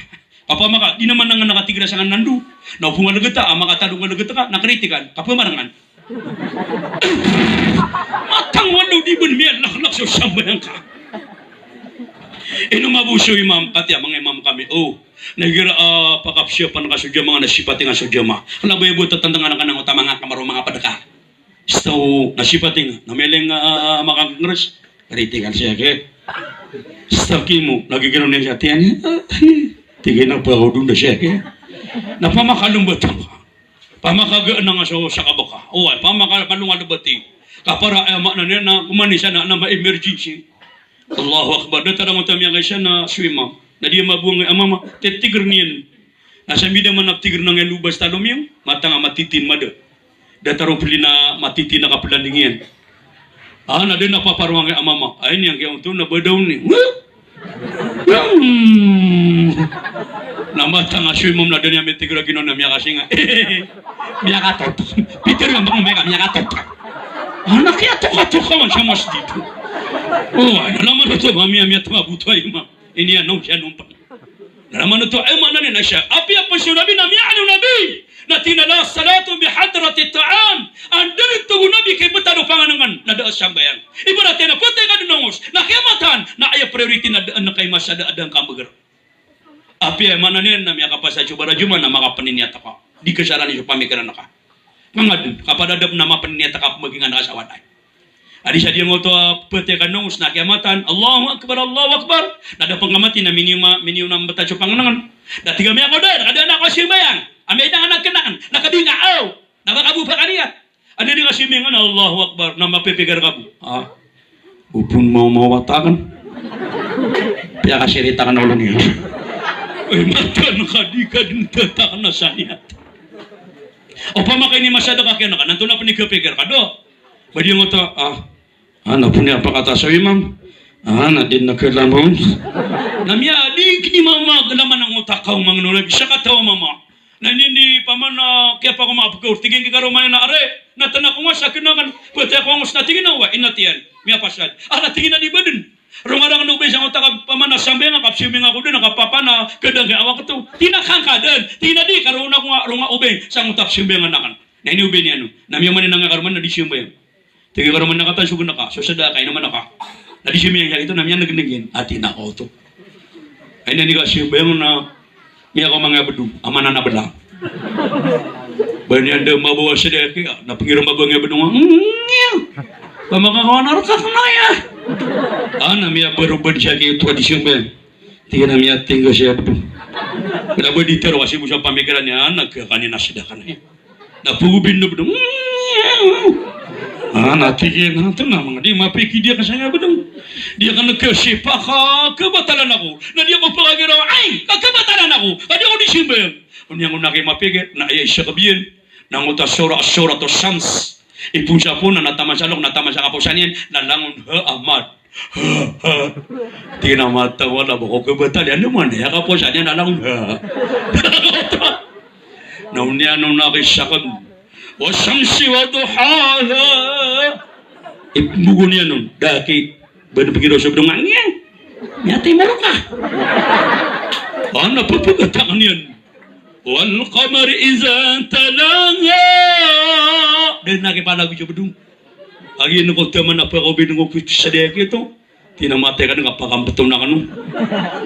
Kapamaka, di na manangan a katiger a sangan nando. Na o bo nga legeleged a, makatalong nga legeleged ka, na kritikan, kapamarangan. Matang walo di ben miyalaklak so sambayang ka. Ino mabo so imam, katiya manga imam kami. O, na igira a pakapsiyapan ka so jamaah, na sipati nga so jamaah. Kena ba iya bo tatantangan ka na ngota manga kamaro manga pedeka. Staw na sipati nga, na meleng a, a, makangeres. Riti kan siya ke. Staki mo, lagi kino niya siya tiyan. Tigay na pa ako dun da siya ke. Na pamakalumbat ang ka. Pamakaga na nga so sakabaka. O, ay, pamakakalunga lebati. Kapara ay ama na niya na kumani sana na ma-emergency. Allahu Akbar. Datar ang utami ang isa na swimang. Na di mabuang ay amama. Tetiger niyan. Na sa mida man a tiger na nga lubas talom iyan, matang a matitin mada. Datar o peli na matitin a kapelanding iyan. A, na da na paparoang i amama. Ay, niyan kaya oto na ba daw ni. Hmm. Na matang a so imam na da niyan mitiger a ginawa na miyakasinga. Miyakatotok. Peter nga bang miyaka, miyakatotok. Anak iya toka-toka man sa masjid. O, ay, na laman oto ba miya, miya tama buto ay imam. Ini ano, siya numpa. Na manoto ay maana niyan na siya. Apiya pen so Nabi na miyaan o Nabi. Na tig iyan a la salatu bi hadrati ta'am. Anda den, tig o Nabi, kay betad o panganangan na da a sambayang. Ibarat iyan a petay ka den a ongos. Na kiyamatan. Na aya priority na da a nakaimasa da a da ngka mbeger. Apiya maana niyan na miyakapasad so bara Juma na makapeniniyat ka. Di kesaran so pamikiran ka. Manga den, kapada da pen a mapeniniyat ka pembagingan ka sa waday. Adi sa di ngoto a petay ka nongs na kiyamatan, Allahu Akbar, Allahu Akbar. Na da pen kamati na miniyo ma, miniyo na mbetad so panganangan. Na tig a miyakaoda, na kada anak ko simbayang. Amay da nga anak kenakan, na kada nga aw. Na ba ka bo pakaniyat. Adi di ka simbayang na Allahu Akbar, na mapipigar ka bo. A. Opama o mawatakan. Piyakasiritakan a olo niyan. Ay, matan ka di ka den tatakan a saniyat. Opama ka ini masadaka kiyan ka, na antonaa pen i kapikir ka do? Ba di ngoto, a, a, na pen iya pakata so imam. A, na di na kelamon. Na miya di kini mama gelaman a ngoto a kaw mangno lagi. Sakataw a mama. Na ini di pamana kiyapakoma a pekor. Tig iyan ki karoma niyan a are. Na tena ko nga sa kenakan. Petay ko ongos na tig iyan a wa, ina tiyan. Miyapasad. A, na tig iyan a di ba den. Ronga raken o obay sa ngoto a ka pamana sambayang a kapsambayang ako den a kapapana kedang kay awak to. Tig iyan a kangka den. Tig iyan a di, karona ko nga ronga obay sa ngoto a kapsambayang aken. Na ini obay niyan o. Na miyaman iyan a nga karoma na di sambayang. Tig iyan a karoma na katan so genaka, so sedaka, ino manaka. Na di sambayang sa gito na miyaneg-neg iyan. A, tig iyan a oto. Ay, na ini kasambayang na Miyakaoma nga bedo, amana na bela. Ba niyan da mabawa sa daki, a, na pengiroma ba nga bedo nga, ngiya. Ba makakawan a reka kena iya. A, na miyabarobad siya ki oto a di siya ba. Tig iyan a miyatingga siya bedo. Kena ba di tero kasi bo sa pamikiran iyan, a, na kaya kani na sida kena iya. Na pagobin na bedo. A, na tig iyan a, antonaa manga di mapikir iyan ka sa nga bedo. Di akn kasipa ka kabatalan ako. Na di ako pakagiraw, ay, ka kabatalan ako. Ka di ako di simbayang. Oniyan ko na ki mapikir, na aya isa ka biyan. Na ngoto a sura, Suratus Shams. Ipoon sa poon, na taman sa lok, na taman sa kapowasa niyan, na langon, ha, Ahmad. Ha, ha. Tig iyan a mata, wala ba ko kabatal iyan, di man, aya kapowasa niyan, na langon, ha. Na oniyan on na ki sakn. Wash-shamsi wa duhaha. Imbogon iyan on, da ki, ba dn pgiraw so bdong a niyan. Miyatay mo rka. Ana, pphagatakn iyan. Wal qamari idha talaha. Da na ki palagoy so bdong. Agi noko taman a pakaobin ko kit sadaya kito. Tig iyan a mata ka dn ka pakambton akn on.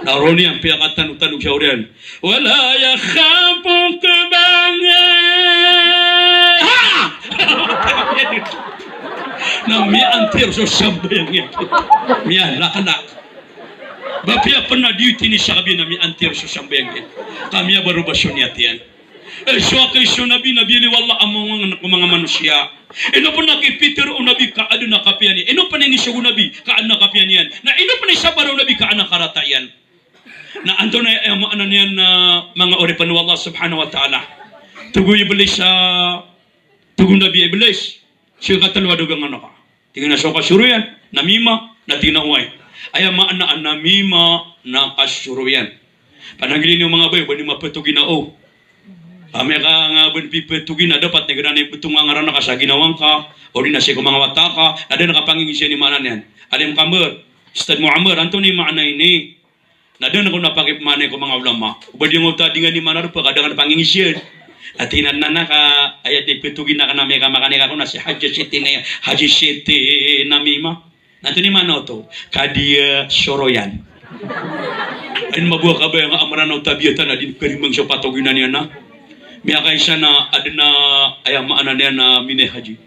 Na roo niyan piyakatanotanog sa oriyan. Wala yakhafu uqbaha. Na miyaantir so sambayang iyan. Miyalaklak. Ba piyapnad iyo tini sa kabiyan a miyaantir so sambayang iyan. Ka miyabaroba so niyat iyan. Eh, so aki so Nabi, Nabi ali wallah a manga, ko manga manosiya. Ino pn a kipitharo o Nabi ka adn a kapiya niyan. Ino pn a inisogo o Nabi ka adn a kapiya niyan. Na ino pn a isabar o Nabi ka adn a karata iyan. Na antonaa i, eh, maana niyan na manga oripn o Allah subhanahu wa ta'ala. Togo Iblis a, togo Nabi Iblis. So ikatlo a dogangan ka. Tig iyan a so kasoroyan, namima, na tig iyan a oway. Aya maana a namima na kasoroyan. Pananggilai niyo manga bae, ba niyo mapatogina o. Amay ka nga ba niyo pipatogina, dapat na igira niyo btong a ngaran ka sa ginawa ngka, odi na sii ko manga wata ka, na da na kapangingiza i maana niyan. Alim Kamber, Ustadh Muammar, antonaa i maana ini? Na da na ko na pakipmaanay ko manga ulama. O ba di nga oto a di nga nimaana roo pakadangan pangingiza. Ati na, na, na ka, aya di ptogina ka na miyakamakanay ka ko na si Haji Siti na, Haji Siti Namima. Na antonaa i maana oto? Kadiya soroyan. Ay, mabuwa ka ba aya nga a Mranaw tabiya tano a di karimang so patoginan iyan na. Miyakaisa na adn a aya maana niyan na minay haji.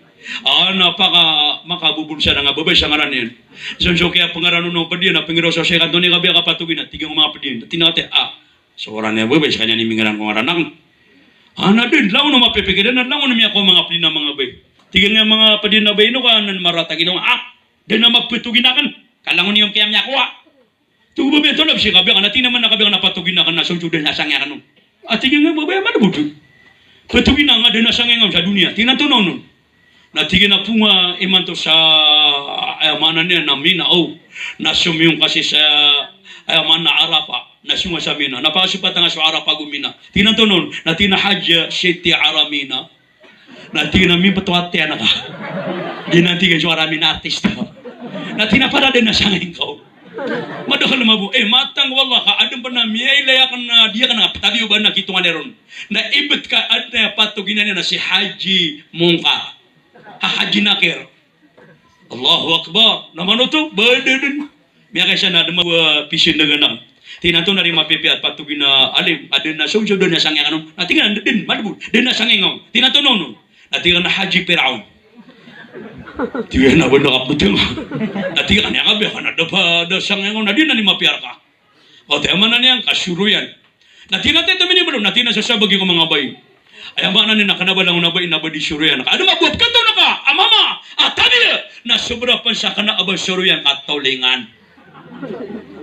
A, na paka, makabobol sa nga babay sa ngaran iyan. Son so kiyapngaran on o pd iyan a pngiraw sa sii ka antonaa i kabiya kapatogina, tig iyan ko manga pd iyan. Tig iyan a, so ngaran iyan babay, skaniyan i mingaran ko ngaran akn. A, na dn, langon o mapipikir iyan, na langon o miyakaoma manga pd iyan a manga babay. Tig iyan a manga pd iyan a babay, ino ka nan marata ginawa? A, dn a mapatogina akn. Ka langon iyan kiya miyakowa. Tig o babay antonaa bs i kabiya akn, na tig iyan a maana a kabiya akn a patogina akn na so dn a sangay akn on. A tig iyan a babay a madbod. Patogina nga dn a sangay nga on sa doniya. Tig iyan a antonaa onon? Na tig iyan a phoon nga imanto sa, aya maana niyan na Mina, o. Na somiyong ka sii sa, aya maana Arafah. Na siyonga sa Mina. Na pakasopatan nga so Arafah ago Mina. Tig iyan a antonaa onon? Na tig iyan a Haji Siti Aramina. Na tig iyan a mimbtoat iyan ka. Di na tig iyan so Aramina artista. Na tig iyan a para dn a sangay ngka on. Madakl mabo. Eh, matang ko Allah ka adn pn a miyailay akn a di akn a ptabiya o ba na kitongan iron. Na ibt ka adn a patoginan iyan na si Haji Mungkar. Ha, Haji Nakir. Allahu Akbar. Na mano oto? Ba da dn. Miyakaisa na adn a mapisindagan akn. Tig iyan a antonaa i mapipiya a patogina alim, adn a so, so dn a sangay akn on. Na tig iyan a dn, madbod. Dn a sangay nga on. Tig iyan a antonaa onon? Na tig iyan a Haji Piraon. Tig iyan a ba na kapteng. Na tig iyan a kaniyan ka ba, ka na da pd a sangay nga on, na di na ni mapiya rka. Oto, aya maana niyan kasoroyan. Na tig iyan a, tig iyan a, tomini blo, na tig iyan a sasabagi ko manga babay. Aya maana niyan na kna ba langon a babay na ba di soroyan ka. Adn a mabuwa pkatoon ka a mama a tabiya. Na sobra pn sa kna a ba soroyan ka tolingan.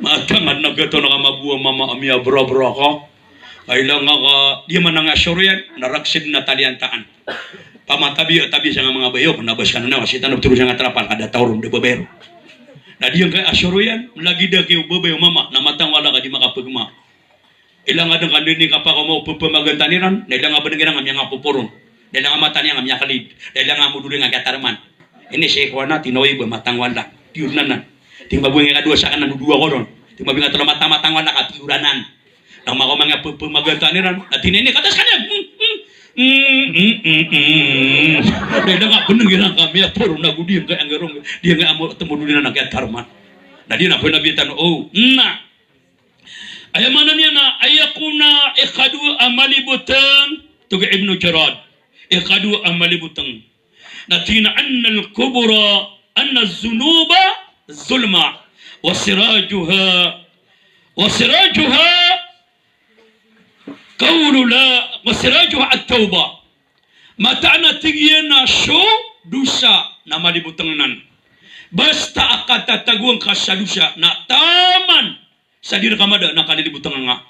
Matangad na gatoon ka mabuwa mama a miyabrabra ka. Kailangan ka, di man nga soroyan, na raksid na taliantaan. Pamatabiya, tabiya sa nga manga babay, o, kna ba skano na, kasi tano btoro sa nga trapal, kada taw ron, da babay ron. Na di ngka a soroyan, lagid a ki o babay o mama, na matang wala ka di makapagma. Ilang adn ka dn i kapakaoma o pphamaganta iran, na ilang a bneg iran a miyangapoporon. Na ilang a mata niyan a miyaklid. Na ilang a modol iyan a kiyatarman. Ini si kowan a tinawi ba matang wala. Tiyoranan. Tig iyan a ba bo iyan kadowa sa kanan o dowa ko ron. Tig iyan a ba bo iyan katlo mata, matang wala ka tiyoranan. Na makaoma iyan a pphamaganta iran. Na tig iyan a ini, katas ka niyan. Mm, mm, mm, mm, mm. Na ilang a bneg iran ka miyaporon ago di ngka anggarong. Di ngka amo tmodol iran a kiyatarman. Na di na pn a bitan, o, na. Aya maana niyan na, aya kon a ikadowa a malibotng, tig o Ibnu Jarad. Ikadowa a malibotng. Na tig iyan a, annal kubura, anna zunuba zulma, wa sirajuha, wa sirajuha qawlu la, wa sirajuha at-tawba. Mataan a tig iyan a so dosa na malibotng anan. Basta a katatagoan ka sa dosa na taman sa di rka mada na kalilibotang nga,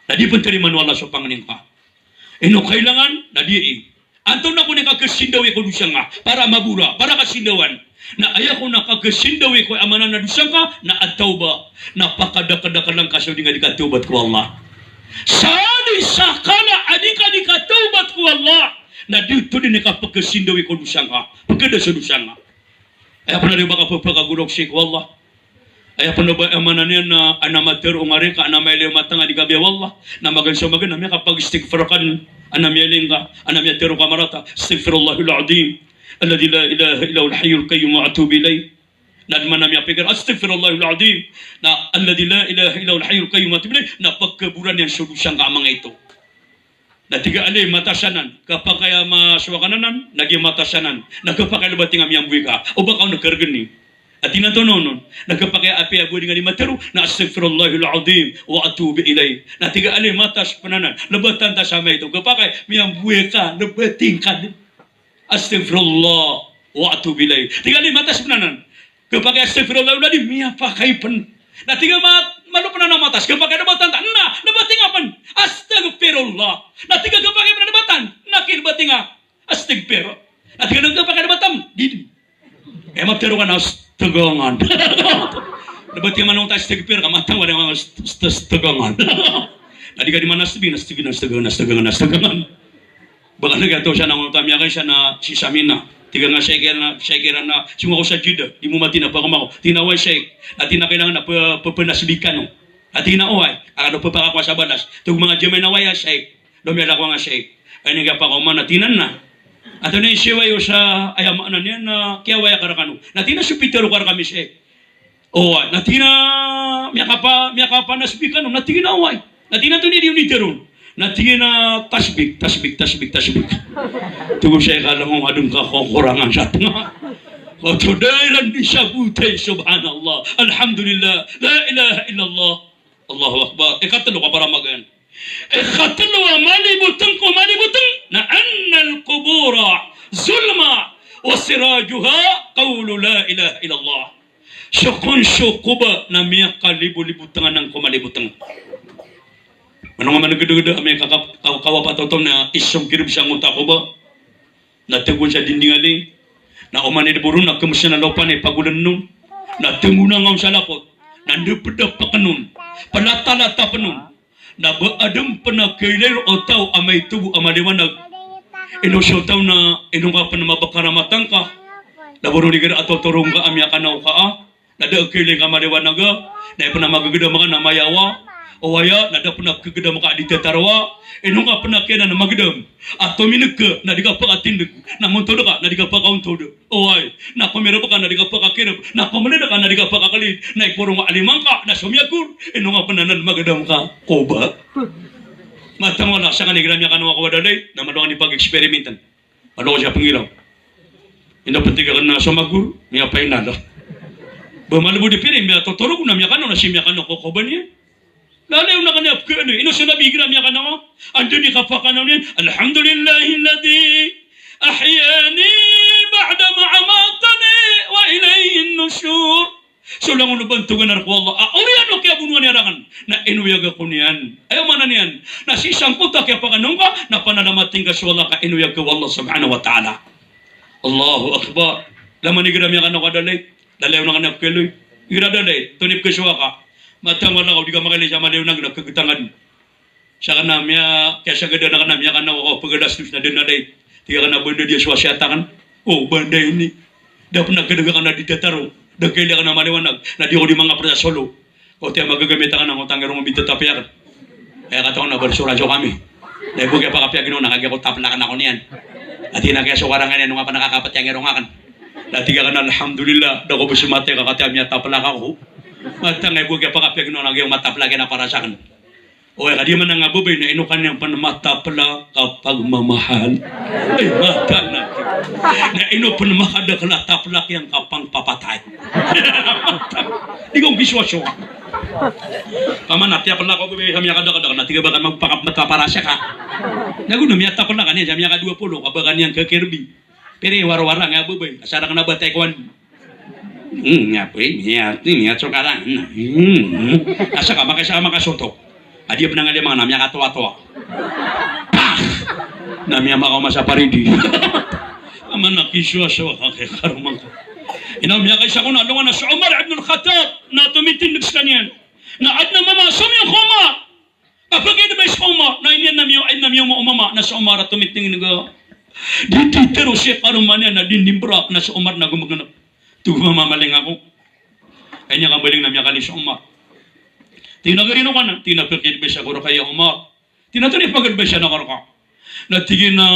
na di pn tarimaan o Allah so pangni ngka. Ino kailangan na di i, antonaa kon i kakhasindawi ko dosa nga, para mabora, para kasindawan. Na aya kon a kakhasindawi ko, aya maana na dosa nga na at-tawbah. Na pakadakadakl angka so di nga di katawbat ko Allah. Sa di sa kala a di ka di katawbat ko Allah, na di oto dn i kapkhasindawi ko dosa nga, pkhada so dosa nga. Aya pn a di ba ka pphakagorok sii ko Allah. Aya pn a ba, aya maana niyan na, ana matharo o ngari ka, ana mailay o mata nga di ka biya o Allah. Na magaan so magaan na miyakapag-istighfar ka, ana miyailay ngka, ana miyatharo ka marata, "Astaghfirullahal azim, alladhi la ilaha illa huwal hayyul qayyum wa atubu ilayh." Na di man a miyapikir, "Astaghfirullahal azim, na alladhi la ilaha illa huwal hayyul qayyum wa atubu ilayh." Na pkhaboran iyan so dosa ngka a manga ito. Na tig a ali, matas anan, khapakay a masowa ka anan, na giya matas anan, na khapakay a lbat ingka miyamboy ka, o ba ka on kargni. A tig iyan antonaa on, na khapakay a apiya bo di nga di matharo, na astaghfirullahal azim wa atubu ilayh. Na tig a ali, matas pn anan, lbatan ta sa maito, khapakay miyamboy ka, lbat ingka dn. Astaghfirullah wa atubu ilayh. Tig a ali, matas pn anan. Khapakay astaghfirullahal azim, miyapakay pn. Na tig a ma-, malo pn anan a matas, khapakay a lbatan ta, na lbat ingka pn. Astaghfirullah. Na tig a khapakay pn a lbatan, na kay lbat ingka. Astaghfir. Na tig a khapakay a lbatan, di dn. Aya matharo ka na astagangan. Lbat ingka man oto astaghfir, ka matang wala nga ast-, ast-, astagangan. Na di ka di man astbi, na astbi, na astagangan, astagangan, astagangan. Ba ka lagid oto, siya na, oto a miyakaisa na si Samina. Tig a nga, Sheikh, na, Sheikh, na, song ako sa Jeddah, di mo matina, pakaoma ako. Tig iyan a oway, Sheikh. Na tig iyan a kailangan na pe-, pepenasbi kano. Na tig iyan a oway, a kano pepakakowa sa balas. Tig o manga jamaah na oway, a Sheikh. Lomiyalak ko nga, Sheikh. Aya niyan kiyapakaoma na tig iyan na. Antonaa i siyowa iyo sa, aya maana niyan na kiyawaya ka rekano. Na tig iyan a so pitharo ka rekami, Sheikh. Oway, na tig iyan a miyakapa-, miyakapanasbi kano, na tig iyan a oway. Na tig iyan a antonaa i di on itharo on. Na tig iyan a tasbik, tasbik, tasbik, tasbik. Tig o Sheikh, alam mo, adn ka kokorangan sa tnga. Oto da iran di sabotay, subhanallah, alhamdulillah, la ilaha illallah, Allahu Akbar. Ikatlo ka para magaan. Ikatlo a malibotng ko malibotng na annal qubura zulma wa sirajuha qawlu la ilaha illallah. So kon so koba na miyakalibolibotng anan ko malibotng. Manong a manegedeged a miyakaka-, kaw-, kawapat oto na isong kirib sa ngota koba. Na tegon sa dinding ali. Na oman i deboron na kemesan a lopa na ipagolen on. Na tengonangan sa lakot. Na ndepedepeken on. Pelatalatapen on. Na ba aden pen a kailay o taw a maito bo a maliwanag. Ino so taw na ino nga pen mabekar a mata ngka. Na bono di gera a totoro ngka a miyakanaw ka a. Na da a kailay ngka a maliwanag a. Na aya pen a magegedam ka na mayawa. Oway a, na da pen a kegedam ka a di tetaroa. Ino nga pen a kiyanan a magedam. A tomineg ka na di ka pekatindeg. Na ngontod ka na di ka pekaontod. Oway, na komireb ka na di ka pekakireb, na komeled ka na di ka pekakelid, na iporong a lima ngka na so miyakor, ino nga pen anan magedam ka koba. Matang wala, sa kanigira miyakanaw ako a dalay, na malo ka ni pag-experimenten. Malo ka siya pengiraw. Ino pen tig aken na so magor, miyapainala. Ba malebod i piring, miyatotorog na miyakanaw, na si miyakanaw ko koba niyan. Lalayon aken a pekhaaloy. Ino so Nabi igira miyakanaw a? Anda di kapakanaw niyan, "Alhamdulillahilladhi ahyani ba'da ma amatani wa ilayhin nushur." So langon o bantogan ko Allah a oriyan o kiyabonowan iyan raken na inoyag ako niyan. Aya maana niyan na sii sangkoto a kiyapakanaw ngka na panalamatin ka so Allah ka inoyag ka o Allah subhanahu wa ta'ala. Allahu Akbar. Laman igira miyakanaw ka dalay. Lalayon aken a pekhaaloy. Igira dalay, tonaa i pekhasowa ka. Matang wala ka o di ka makailay sa maliwanag na kegetangan. Sa kena miya, kiyasagadan aken a miyakanaw ako, pegalasdos na den a dalay. Tig aken a banda di a so wasiyat aken. O, banda ini. Da pen a kedeg aken a di tetaro. Da kailay aken a maliwanag. Na di ako di mangapres a solo. Ko tiya magagamit aken a ngota ngirong a mitatapi aken. Aya katawan a ba di so radyo kami. Na ibo kiyapakapiyag ino na kagiya ko taplakan ako niyan. Ati na kiyasokarangan iyan o nga pen a kakapet iyan ngirong aken. Na tig aken a alhamdulillah, da ko bo so matay ka katiya miyataplak ako. Matang a ibo kiyapakapiyag ino na kagiya ko mataplak iyan a para sa aken. Oway, ka di man a nga babay na ino ka niyan pen mataplak a pagmamahal. Ay, matang na. Na ino pen makadakel a taplak iyan ka pangpapatay. Di ko ngisowasowa. Paman a tiyaplak o babay sa miyakadakel, na tig a ba ka magpaka-, magpaparasa ka. Na go na miyataplak ka niyan sa miyakadowa polo, ka ba ka niyan kakirbi. Pira i warwara nga babay, asar aken a batay ko andi. Hmm, nga pn, iya, iya, so karan. Hmm. Asa ka, makaisa ka makasontok. Adi a bnang a di manga na miyakatowatowa. Pak! Na miyamakaoma sa paridi. Aman na kisoasoa ka kay karoma ngka. Ino, miyakaisa ko na alongan a so Omar ibn al-Khattab na tomitindg skaniyan. Na adn a mama a somiyong ko Omar. Kapakay dn ba so Omar, na iniyan na miyo, na miyo mo Omar, na so Omar a tomitindg a di, di tero si karoma niyan na di nimbrak na so Omar na gomgnk. Togo mama, maling ako. Ay niyan ka maling na miyakali so Omar. Tig iyan a gari no ka na, tig iyan a pakay dn ba sa ko rka ya Omar. Tig iyan a tonaa i pag-advice-an ako rka. Na tig iyan a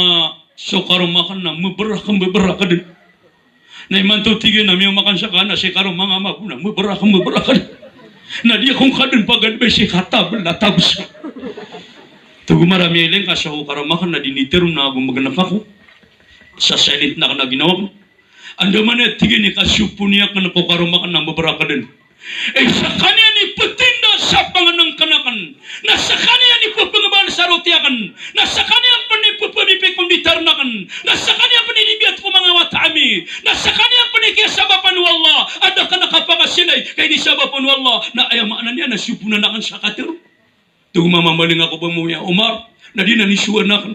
so karoma akn na mbrak, mbrak dn. Na imanto tig iyan a miyaoma akn sa ka na si karoma nga mabo na mbrak, mbrak dn. Na di ako ngka dn pag-advice-i ka tabl a tabs. Togo mara miyailay ngka so karoma akn na di nitero na gomgnk ako. Sa silent na akn a ginawa ko. Andamanaya tig iyan i kasoponi akn ko karoma akn na mbrak dn. Eh, skaniyan i ptinda sa pangnngkn akn, na skaniyan i ppngbal sa roti akn, na skaniyan pn i ppmipik ko nditarn akn, na skaniyan pn i inibiyat ko manga wata ami, na skaniyan pn i kiyasabapan o Allah a da akn kapakasilay ka inisabapan o Allah, na aya maana niyan na soponan akn sa katero. Togo mama, maling ako ba mo ya Omar, na di na nisowan akn.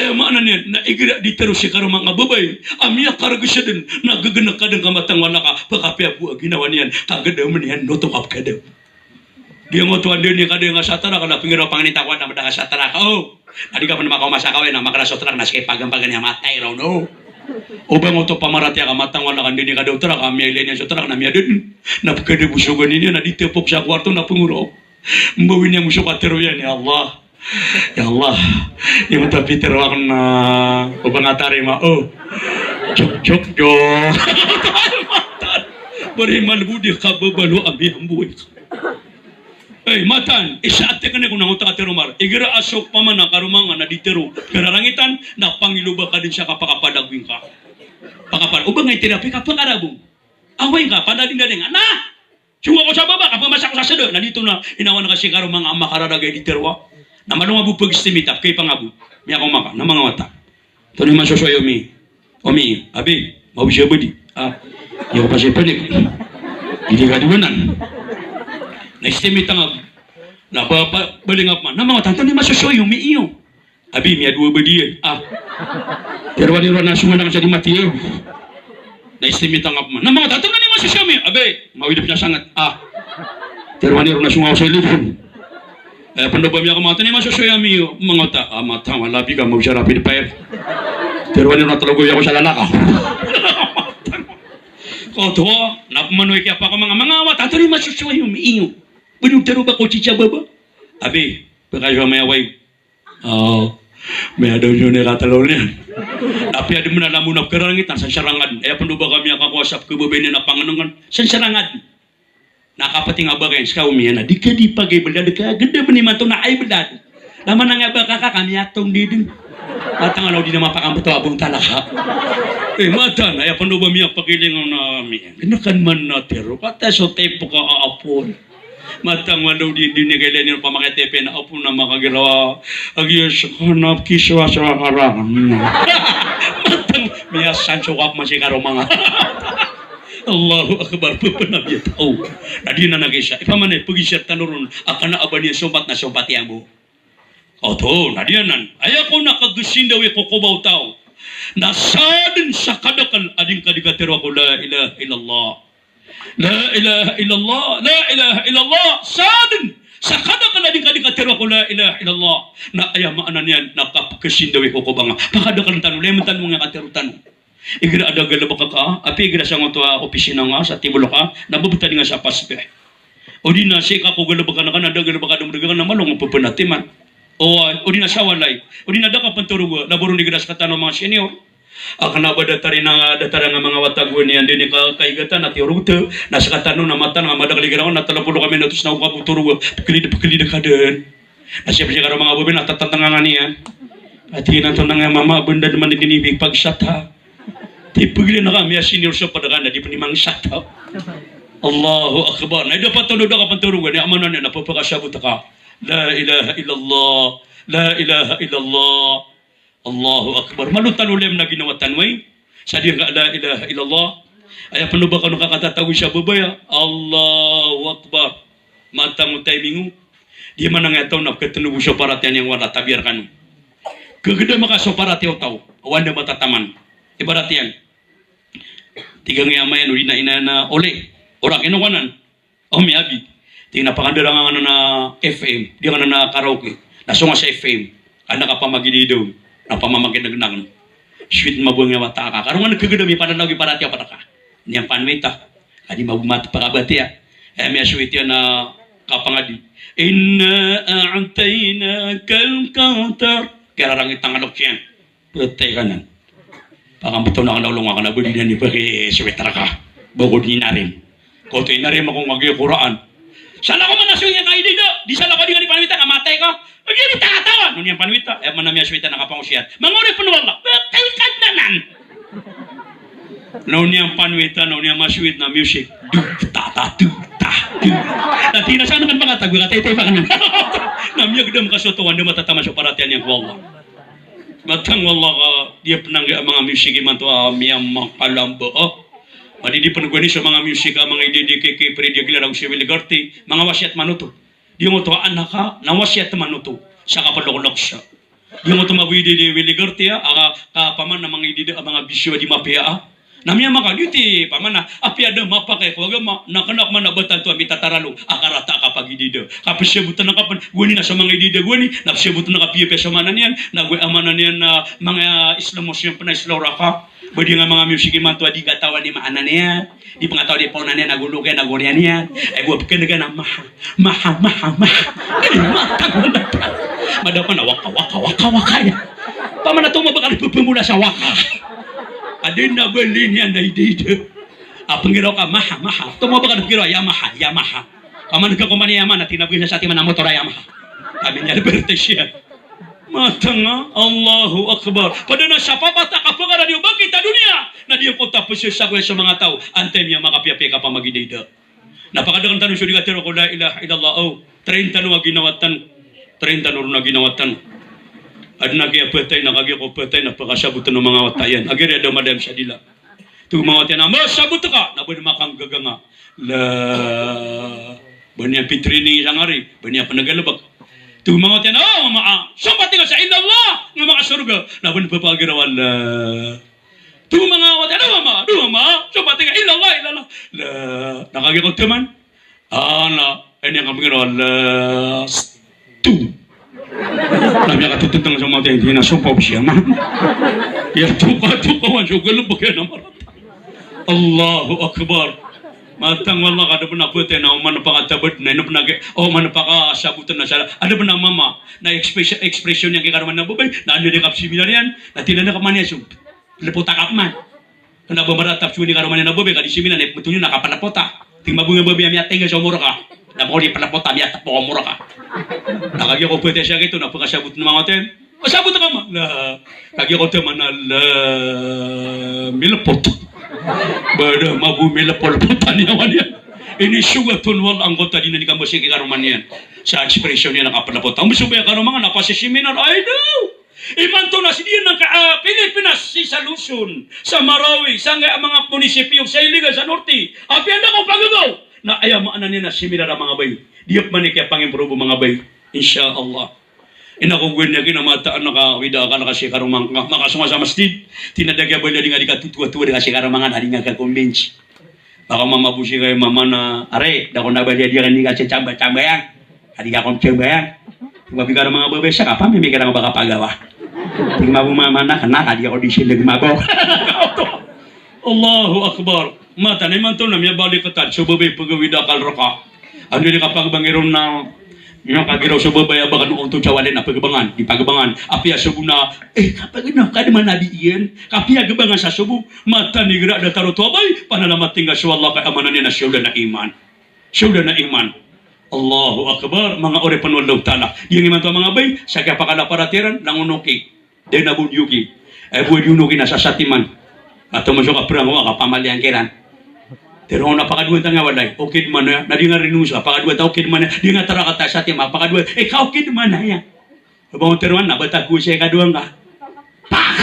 Aya maana niyan na igira di tero si karoma nga a babay a miyakargsa dn na ggnk ka dn ka matang wala ka, pkapiya bo a ginawa niyan, ka gdam iyan oto ka pkadam. Di ngoto a ndani ka dn nga sa trak na pnggiraw pangni ta ko a da ka sa trak. O, na di ka pn makaoma sa kawin na makra so trak na ska i pagam pagam iyan a matay ron, o. O ba ngoto pamaratiyaya ka matang wala ka ndani ka dn o trak, a miyailay niyan so trak na miyada dn. Na pkada bo so gani niyan na di tpok sa kowarto na pnggiraw. Mbawi niyan bo so katero iyan, ya Allah. Ya Allah. Ino ta pitero akn na o ba nga tarima, o. Jok, jok, jok. Bariman bo di ka babalo a miyamboy ka. Ey, matan, isa a teknik o na ngoto a katero, Omar. Igira a so pamana karoma nga na di tero, kararangitan, na pangiloba ka dn sa kapakapadagwing ka. Pakapad-, o ba nga itirapi ka pakarabong. Away ka, padading-dading. Na! Song ako sa baba, kapamasa ko sa sda, na di oto na inawan ka si karoma nga a makararagay di tero a. Na malo nga bo pag-estimate a, kay pangabo. Miyakaoma ka, na manga wata. Antonaa i masosowa iyo, Omi? Omi, abi, mawis iyo badi. A, iyo kasi panik. Di di ka di manan. Na estimate ngka bo. Na ba, ba, bali nga pman. Na manga wata, antonaa i masosowa iyo, Omi iyo? Abi, miyadowa badi iyan. A. Teroa niyo ron a songa na ka sa di mati iyo. Na estimate ngka pman. Na manga wata, antonaa i masosowa iyo, Omi? Abi, mawid a pn sa sangat. A. Teroa niyo ron a songa ako sa ilipon. Aya pn o ba miyakaoma, antonaa i masosowa iyo, Omi iyo? Manga wata, a, matang a labi ka, mawis a rapid fire. Teroa niyo ron a talogoy ako sa lalakaw. Koto, na pman o kiyapakaoma nga, manga wata, antonaa i masosowa iyo, Omi iyo? Badi o tero ba ko sii sa baba. Abi, pkayo a mayaway. O, miyada on so iniratalo niyan. Apiya di manalamon a pkararangitan, sansarangad. Aya pn o ba ka miyakakowa sa pkababay niyan a pangnngkn, sansarangad. Na kapati nga ba kain, ska Omi iyan a di ka di pagay bldad ka, gdam imanto na ay bldad. Laman nga ba ka ka, ka miyatong di dn. Matang a law di na mapakambto a bong talaka. Ey, matan, aya pn o ba miyapakailing on a Omi iyan. Gnakan man na tero, kata so taypo ka a apon. Matang malo di, di niyan kailay niyan pamakay tipen a apo na makagiraw a giya sa kanap kisoasoa ka ran. Matang miyasansoka pman si karoma nga. Allahu Akbar, ppnabi a taw. Na di na nagisa. Ipamanay, pgisir tano ron a kna a ba niyan sompat na sompat iyan bo. Oto, na di anan. Aya ko na kagsindawi ko koba o taw. Na sadn sa kadakl a di ngka di katero ko la ilaha illallah. La ilaha illallah, la ilaha illallah. Sadn sa kadakl a di ngka di katero ko la ilaha illallah. Na aya maana niyan na kapkhasindawi ko koba nga. Pakadakln tano, layamn tano manga katero tano. Igira a da galbk ka, apiya igira sa ngoto a opisina nga, sa tibol ka, na bbtad nga sa pasbih. Odi na sii ka ko galbk ka na ka na da galbk ka, da mdg ka na malo nga ppnatiman. O, odi na sa walay. Odi na da ka pntoroga, na ba ron igira sktano a manga senior. A kna ba datar iyan a, datar iyan a manga wata gowani a ndani ka, kaigatan a tiyorogta. Na sktano na matan a madakl igira na tlo polo ka minatos na oka bo toroga. Pklid, pklid ka dn. Na siyap si karoma nga a babay na tatantngan iyan. Ati iyan antonaa nga mama, bndad man dn i pagsata. Tig iyan a ka miyasenior sa pd ka na di pn i mangsata. Allahu Akbar. Na ida paton o da ka pntoroga, aya maana niyan na ppakasabot ka. La ilaha illallah. La ilaha illallah. Allahu Akbar. Malo tano layamn a ginawa tano, ay. Sa di nga la ilaha illallah. Aya pn o ba kano kakatatago sa babaya. Allahu Akbar. Matang o timing o. Di manang aya taw na pkatnobo so paratiyaya niyan ko Allah, tabiya rkano. Kagdam ka so paratiyaya o taw. Awan da matataman. Ibarat iyan. Tig a ngaya ama iyan o di na ina na ole. Orak ino kanan. O miyabi. Tig na pakandarang anan a F M. Di anan a karaoke. Na so nga sa F M. Kanda ka pamagididom. Na pamamakinagnak. Sweet mabong a wata ka. Karongan kagdam i pananaw i paratiyaya pn ka. Niyan panwita. Adi mabumat pakabatiya. Aya miyasweet iyan a kapangadi. Inna a'tainakal kawthar. Kiyararangit a ngalok iyan. Ptay ka nan. Pakambtoon akn a olong akn a ba di niyan ipakisweet rka. Ba ko di narim. Ko to inarim ako ngagi Qur'an. Sa na ko man a so iyan ka idida. Di sa na ko di nga di panwita ka matay ka. Odi di tanga-tanga. Na o niyan panwita. Aya man a miyasweet a kapangosiyat. Manga oripn o Allah. Ptay ka nan. Na o niyan panwita, na o niyan masweet na music. Dug, ta, ta, dug, ta, dug. Na tig iyan a sa akn pangatago, katay-tay pa akn. Na miyagdam ka so taw a anda matataman so paratiyaya niyan ko Allah. Matang o Allah ka, di pn anggiya manga music imanto a miyamakalamba, ah. Madidi pn gowani so manga music a manga ididi kiki, Freddie Aguilera, ago si Willy Garty, manga wasiyat manoto. Di ngoto a anak a, na wasiyat manoto. Sa kapaloklok sa. Di ngoto mabidi di Willy Garty a, aka, ka paman na manga ididi a manga bisyo a di mapiya a. Na miyamaka, di ti paman na, apiya da mapakay ko agama, na kna pman a ba tanto a mitataralo a karata a kapagidida. Ka psabotn ka pn, gowani na so manga idida gowani, na psabotn ka piyapiya so maana niyan, na gowani a maana niyan na manga Islam Muslim pn a Islam raka. Ba di nga manga music imanto a di katawan i maana niyan. Di pngatawan i paona niyan, na golokan, na goriyan iyan. Ay, bo a pkn ka na maha, maha, maha, maha. Ay, matang, matang. Madapan na waka, waka, waka, waka iyan. Paman a tomo ba ka di pphmbola sa waka. Adi na bali niyan na idida. A pnggiraw ka maha, maha. Tomo ba ka di pnggiraw Yamaha, Yamaha. Paman ka kompani Yamaha, na tig iyan a bgan sa satiman a motor a Yamaha. Kami niyan bertesya. Matang a, Allahu Akbar. Pd na sa papat a kapakarani o bangkit a doniya. Na di ko tapos sa ko sa manga taw. Antaa i miyamakapiyapiya i kapamagidida. Na pakadakn tano so di katharo ko la ilaha illallah, o. Trinta no a ginawa tano. Trinta no ron a ginawa tano. Adn a kiyapatay na kagiya ko patay na pakasabotn o manga wata iyan. Agiya da madam sa dila. Tig o manga wata iyan a, "Masabot ka," na ba niyan makanggaganga. La, ba niyan pitraining sa ngari, ba niyan pn galbk. Tig o manga wata iyan a, "O mama, a, so pating ka sa illallah, nga makasorga," na ba niyan pphagiraw a la. Tig o manga wata iyan a, "O mama, o mama, so pating ka illallah, illallah." La, na kagiya ko taman. Ana, ini ang kami kena last two. Na miyakatototong sa mata iyan, di na sompa siya, man. Iya, toka, toka, wan, so galbk iyan a marata. Allahu Akbar. Matang o Allah ka, adn a pn a patay na oman pakatabad, na ino pn a, oman pakasabotn na sa, adn a pn a mama, na expression, expression iyan ki karoma niyan a babay, na anda di kapsiminar iyan, na tig iyan a kaman iyan so, lepot a kapman. Kna ba maratap so ini karoma niyan a babay, ka di siminar, na ipmtho niyan na kapalapota. Tig mambo a babay a miyatengga so omor ka. Na mori palapota, miyatap so omor ka. Na kagiya ko pwede siya kito, na pkasabot na manga oten. Pasabot ka ma. Na kagiya ko taman a la, milepot. Ba da mambo milepot, lepotan iyan a wan iyan. Ini sugat on wal anggota di na di kambasi ki karoma niyan. Sa expression iyan na kapalapota. Ombs o ba iyan karoma nga na pasisiminar. Ay daw. Imanto na sii dn angkai a Pilipinas, sii sa Luzon, sa Marawi, sangkai a manga munisipyo, sa Iligan, sa Norte. Apiya anda ko pagagaw. Na aya maana niyan na siminar a manga babay. Di pman i kiyapangimprove o manga babay. Insha Allah. Ino ko gowani a kina mataan a kawida akal ka sii karoma ngka. Makasong ka sa masjid. Tig iyan a da kiyabalay a di nga di katotoatoa, di ka sii karoma ngka na di nga ka-convince. Baka mama bo sii kay mama na, "Ari, da ko na bali a di ka ni ka sii sambayang." Adi ka kon sambayang. Tig mambo i karoma nga babay sa ka, pamimikir angka ba kapagawa. Tig mambo mama na, "Kena ka di ako di sileg mabo." Allahu Akbar. Mataan imanto na miyabalik ka tad so babay pagawida akal rka. Anda di kapagbangi ron na miyakagiraw so babay a ba kano onto sa walay na pagbangan, di pagbangan. Apiya sobo na, eh, kapagbangan, kadman a di iyan. Kapiya gbangan sa sobo. Mataan igira da tharoon o babay, panalamat ingka so Allah ka aya maana niyan na siyold na iman. Siyold na iman. Allahu Akbar, manga oripn o Allahu Ta'ala. Giyangkai imanto a manga babay, sa kiyapakalaparatiyaya iran, langon o ki. Da na bo niyo ki. Aya bo niyo ki na sa satiman. Katomo so kaprang o, kapamaliyan kiran. Tero na pakadowa tano a walay. Okay dman aya. Na di nga rinusa, pakadowa tano, okay dman aya. Di nga tara kata satiman, pakadowa. Eh, ka okay dman aya. Ba on tero na, ba tago siya kadowa nga. Pak!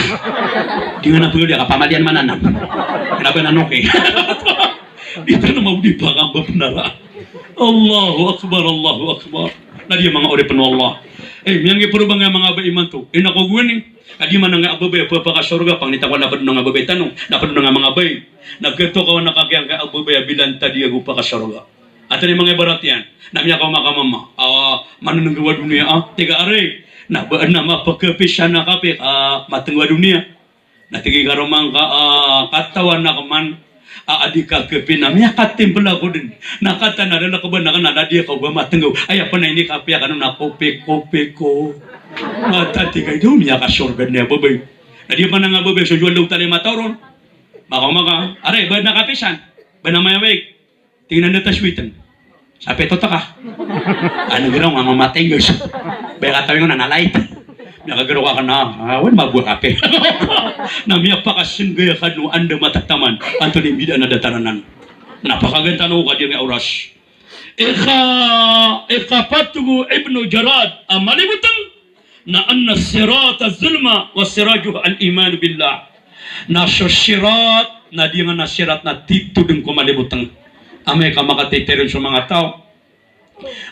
Di nga na polo di kapamalian mananam. Kena ba nanoke? Di tano mawdi pa kamba penara. Allahu Akbar, Allahu Akbar. Na di manga oripen o Allah. Eh, miyanggi poro ba nga manga bai imanto. Ina ko gowani. Ka di man nga a babay a pepakasorga, pangni ta ko na ped o nga babay tano. Na ped o nga manga bai. Na geto kawan a kakiyangkaya a babay a bilantad iyan ko pakasorga. Antonaa i manga ibarat iyan? Na miyakaoma ka mama a manenenggaw a doniya a, tig a ari, na ba na mapekepisan a kape a matenggaw a doniya. Na tig i karoma ngka a, katawan ako man a adi ka kape na miyakatimpla ko den. Na katawan a lalakeban aken a ladi ako ba matenggaw. Aya pen a inikape aken on na kopi-kopi ko. Mata tig a ida o miyakasorga den a babay. Na di pen a nga babay so jowa lawtan i mata ron. Makaoma ka, ari, ba na kapisan, ba na mayawik. Tig iyan a da taswiten. Sa pito taka. Ano giraw nga mamatay, guys. Baya ka tawing na nalait. Miyakagiraw ka na, ah, wan mabuwa kape. Na miyapakasenggaya kano anda matataman. Antonaa i mbidaan a datar anan. Na pakagantan o ka di nga oras. Ika, ikapat ko Ibnu Jarad a maliboteng. Na anna sirata zulma wa sirajuha al-iman billah. Na so sirat, na di nga na sirat na tito den ko maliboteng. Amay ka makatitero so manga taw.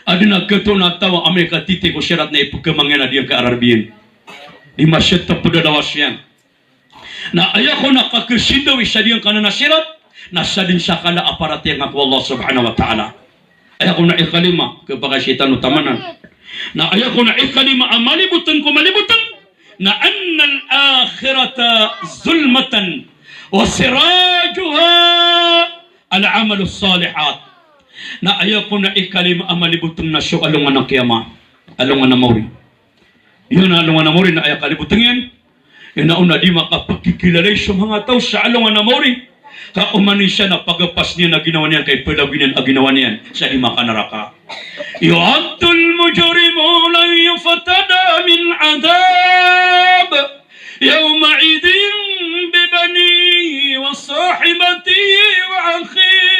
Aden a ketoon a taw amay ka titi ko sirat na ipekemang iyan a di nga ka ararbiyen. Di masiyat a pedalawas iyan. Na aya ko na kakesindawi sa di nga kanan a sirat, na sa den sa kala a paratiyaya ngka ko Allah subhanahu wa ta'ala. Aya ko na ikalima, kepakasiya tano tamanan. Na aya ko na ikalima a maliboteng ko maliboteng, na annal akhirata zulmatan wa sirajuha al-amalus salihat. Na aya ko na ikalima a maliboteng na so alongan a kiyama, alongan a maori. Iyan a alongan a maori na aya kaliboteng iyan. Ina on a di makapekikilalay so manga taw sa alongan a maori. Ka oman isa na pagapas niyan a ginawa niyan ka ipelagoy niyan a ginawa niyan sa di makanaraka. Yu'addul mujrimu lan yuftada min adab yawma'idhin bibanihi wa sahibatihi wa akhihi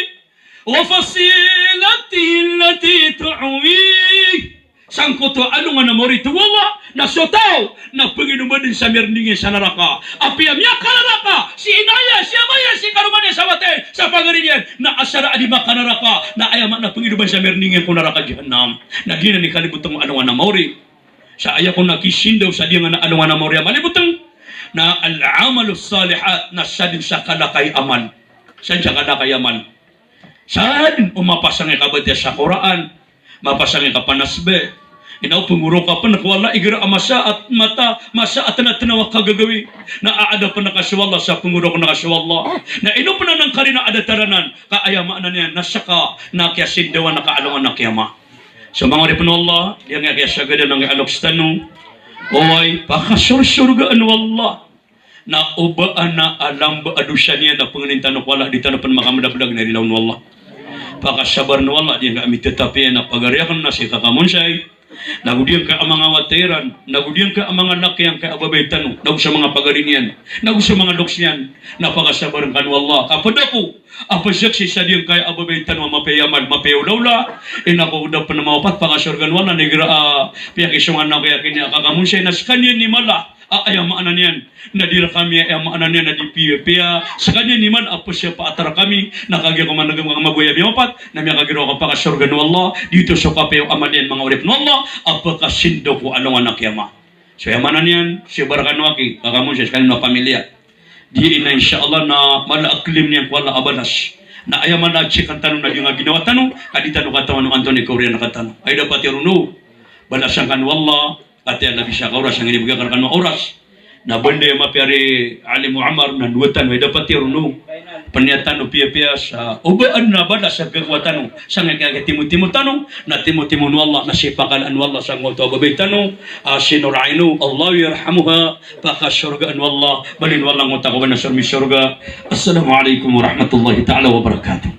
wa fasilatihi allati tu'wih. Sangkoto a alongan a maori, tig o Allah, na so taw na penginoman den sa mirning iyan sa naraka. Apiya miyakanaraka si ina iyan, si ama iyan, si karoma niyan, sa wata iyan, sa pagari niyan, na asar a di makanaraka, na aya maana penginoman sa mirning iyan ko naraka jahannam. Na giyanan i kaliboteng o alongan a maori. Sa aya ko na kisindaw sa di nga na alongan a maori a maliboteng, na al-amalus salihat, na sa den sa kalakay amal. Sa den sa kalakay amal. Sa den o mapasang i kabatiya sa Qur'an, mapasang i kapanasbih. Ina o pengorok ka pen ko Allah igira a masa a mata, masa a tena-tenawa ka gagawii. Na aada pen ka so Allah sa pengorok ka so Allah. Na ino pen anan karina a datar anan, ka aya maana niyan na seka na kiyasindawan ka alongan a kiyama. So manga oripen o Allah, di nga kiyasagadan angkai a loks tano. Oway, pakasorsorgaan o Allah. Na o ba anan a lamba a dosa niyan a pengenin tano ko Allah, di tano pen makamedablag na irilaw o Allah. Pakasabaren o Allah, di nga mitetapi iyan a pagari aken na si kakamonsay. Nago di nga ka a manga wata iran, nago di nga ka a manga laki angkai a babay tano, nago so manga pagari niyan, nago so manga loks niyan, na pakasabaren kano o Allah. Kapeda ko a pezaksi sa di nga ka a babay tano a mapiya i amal, mapiya i olaola, ina ko da pen mawapat, pakasorgaan o Allah, na igira a piyakisongan ako iyan a kakamonsay na sekaniyan i mala. A, aya maana niyan na di rekami, aya maana niyan na di piyapiya sekaniyan i mala a pesepaat rekami, na kagiya ko manegem ka magoya miyawapat, na miyakagiraw ka pakasorgaan o Allah, di oto so kapiya o amal iyan manga oripen o Allah, a pekasindaw ko alongan a kiyama. So aya maana niyan, sebar kano aki, kakamonsay sekaniyan a pamilya. Di ina insha Allah na mala a klaim niyan ko Allah a balas. Na aya mala a check tano na di nga ginawa tano, ka di tano katawan o antonaa i kaoriyan rektano. Ay dapat iyan roo. Balasan kano o Allah. Ati a labi sa ka oras, sangkaya inibegay akn rekano a oras. Na banda a mapiya i Alim Muammar, na dowa tano i dapat iyan roo. Peniya tano piyapiya sa o ba adn a balas a gagawa tano. Sangkaya kiyatimotimo tano, na timotimo o Allah, na sipakalaan o Allah sangkoto a babay tano, a si Nur Aino, Allah yarhamuha, pakasorgaan o Allah, balin o Allah angkoto a kawan a sormi sorga. Assalamu alaikum warahmatullahi ta'ala wabarakatuh.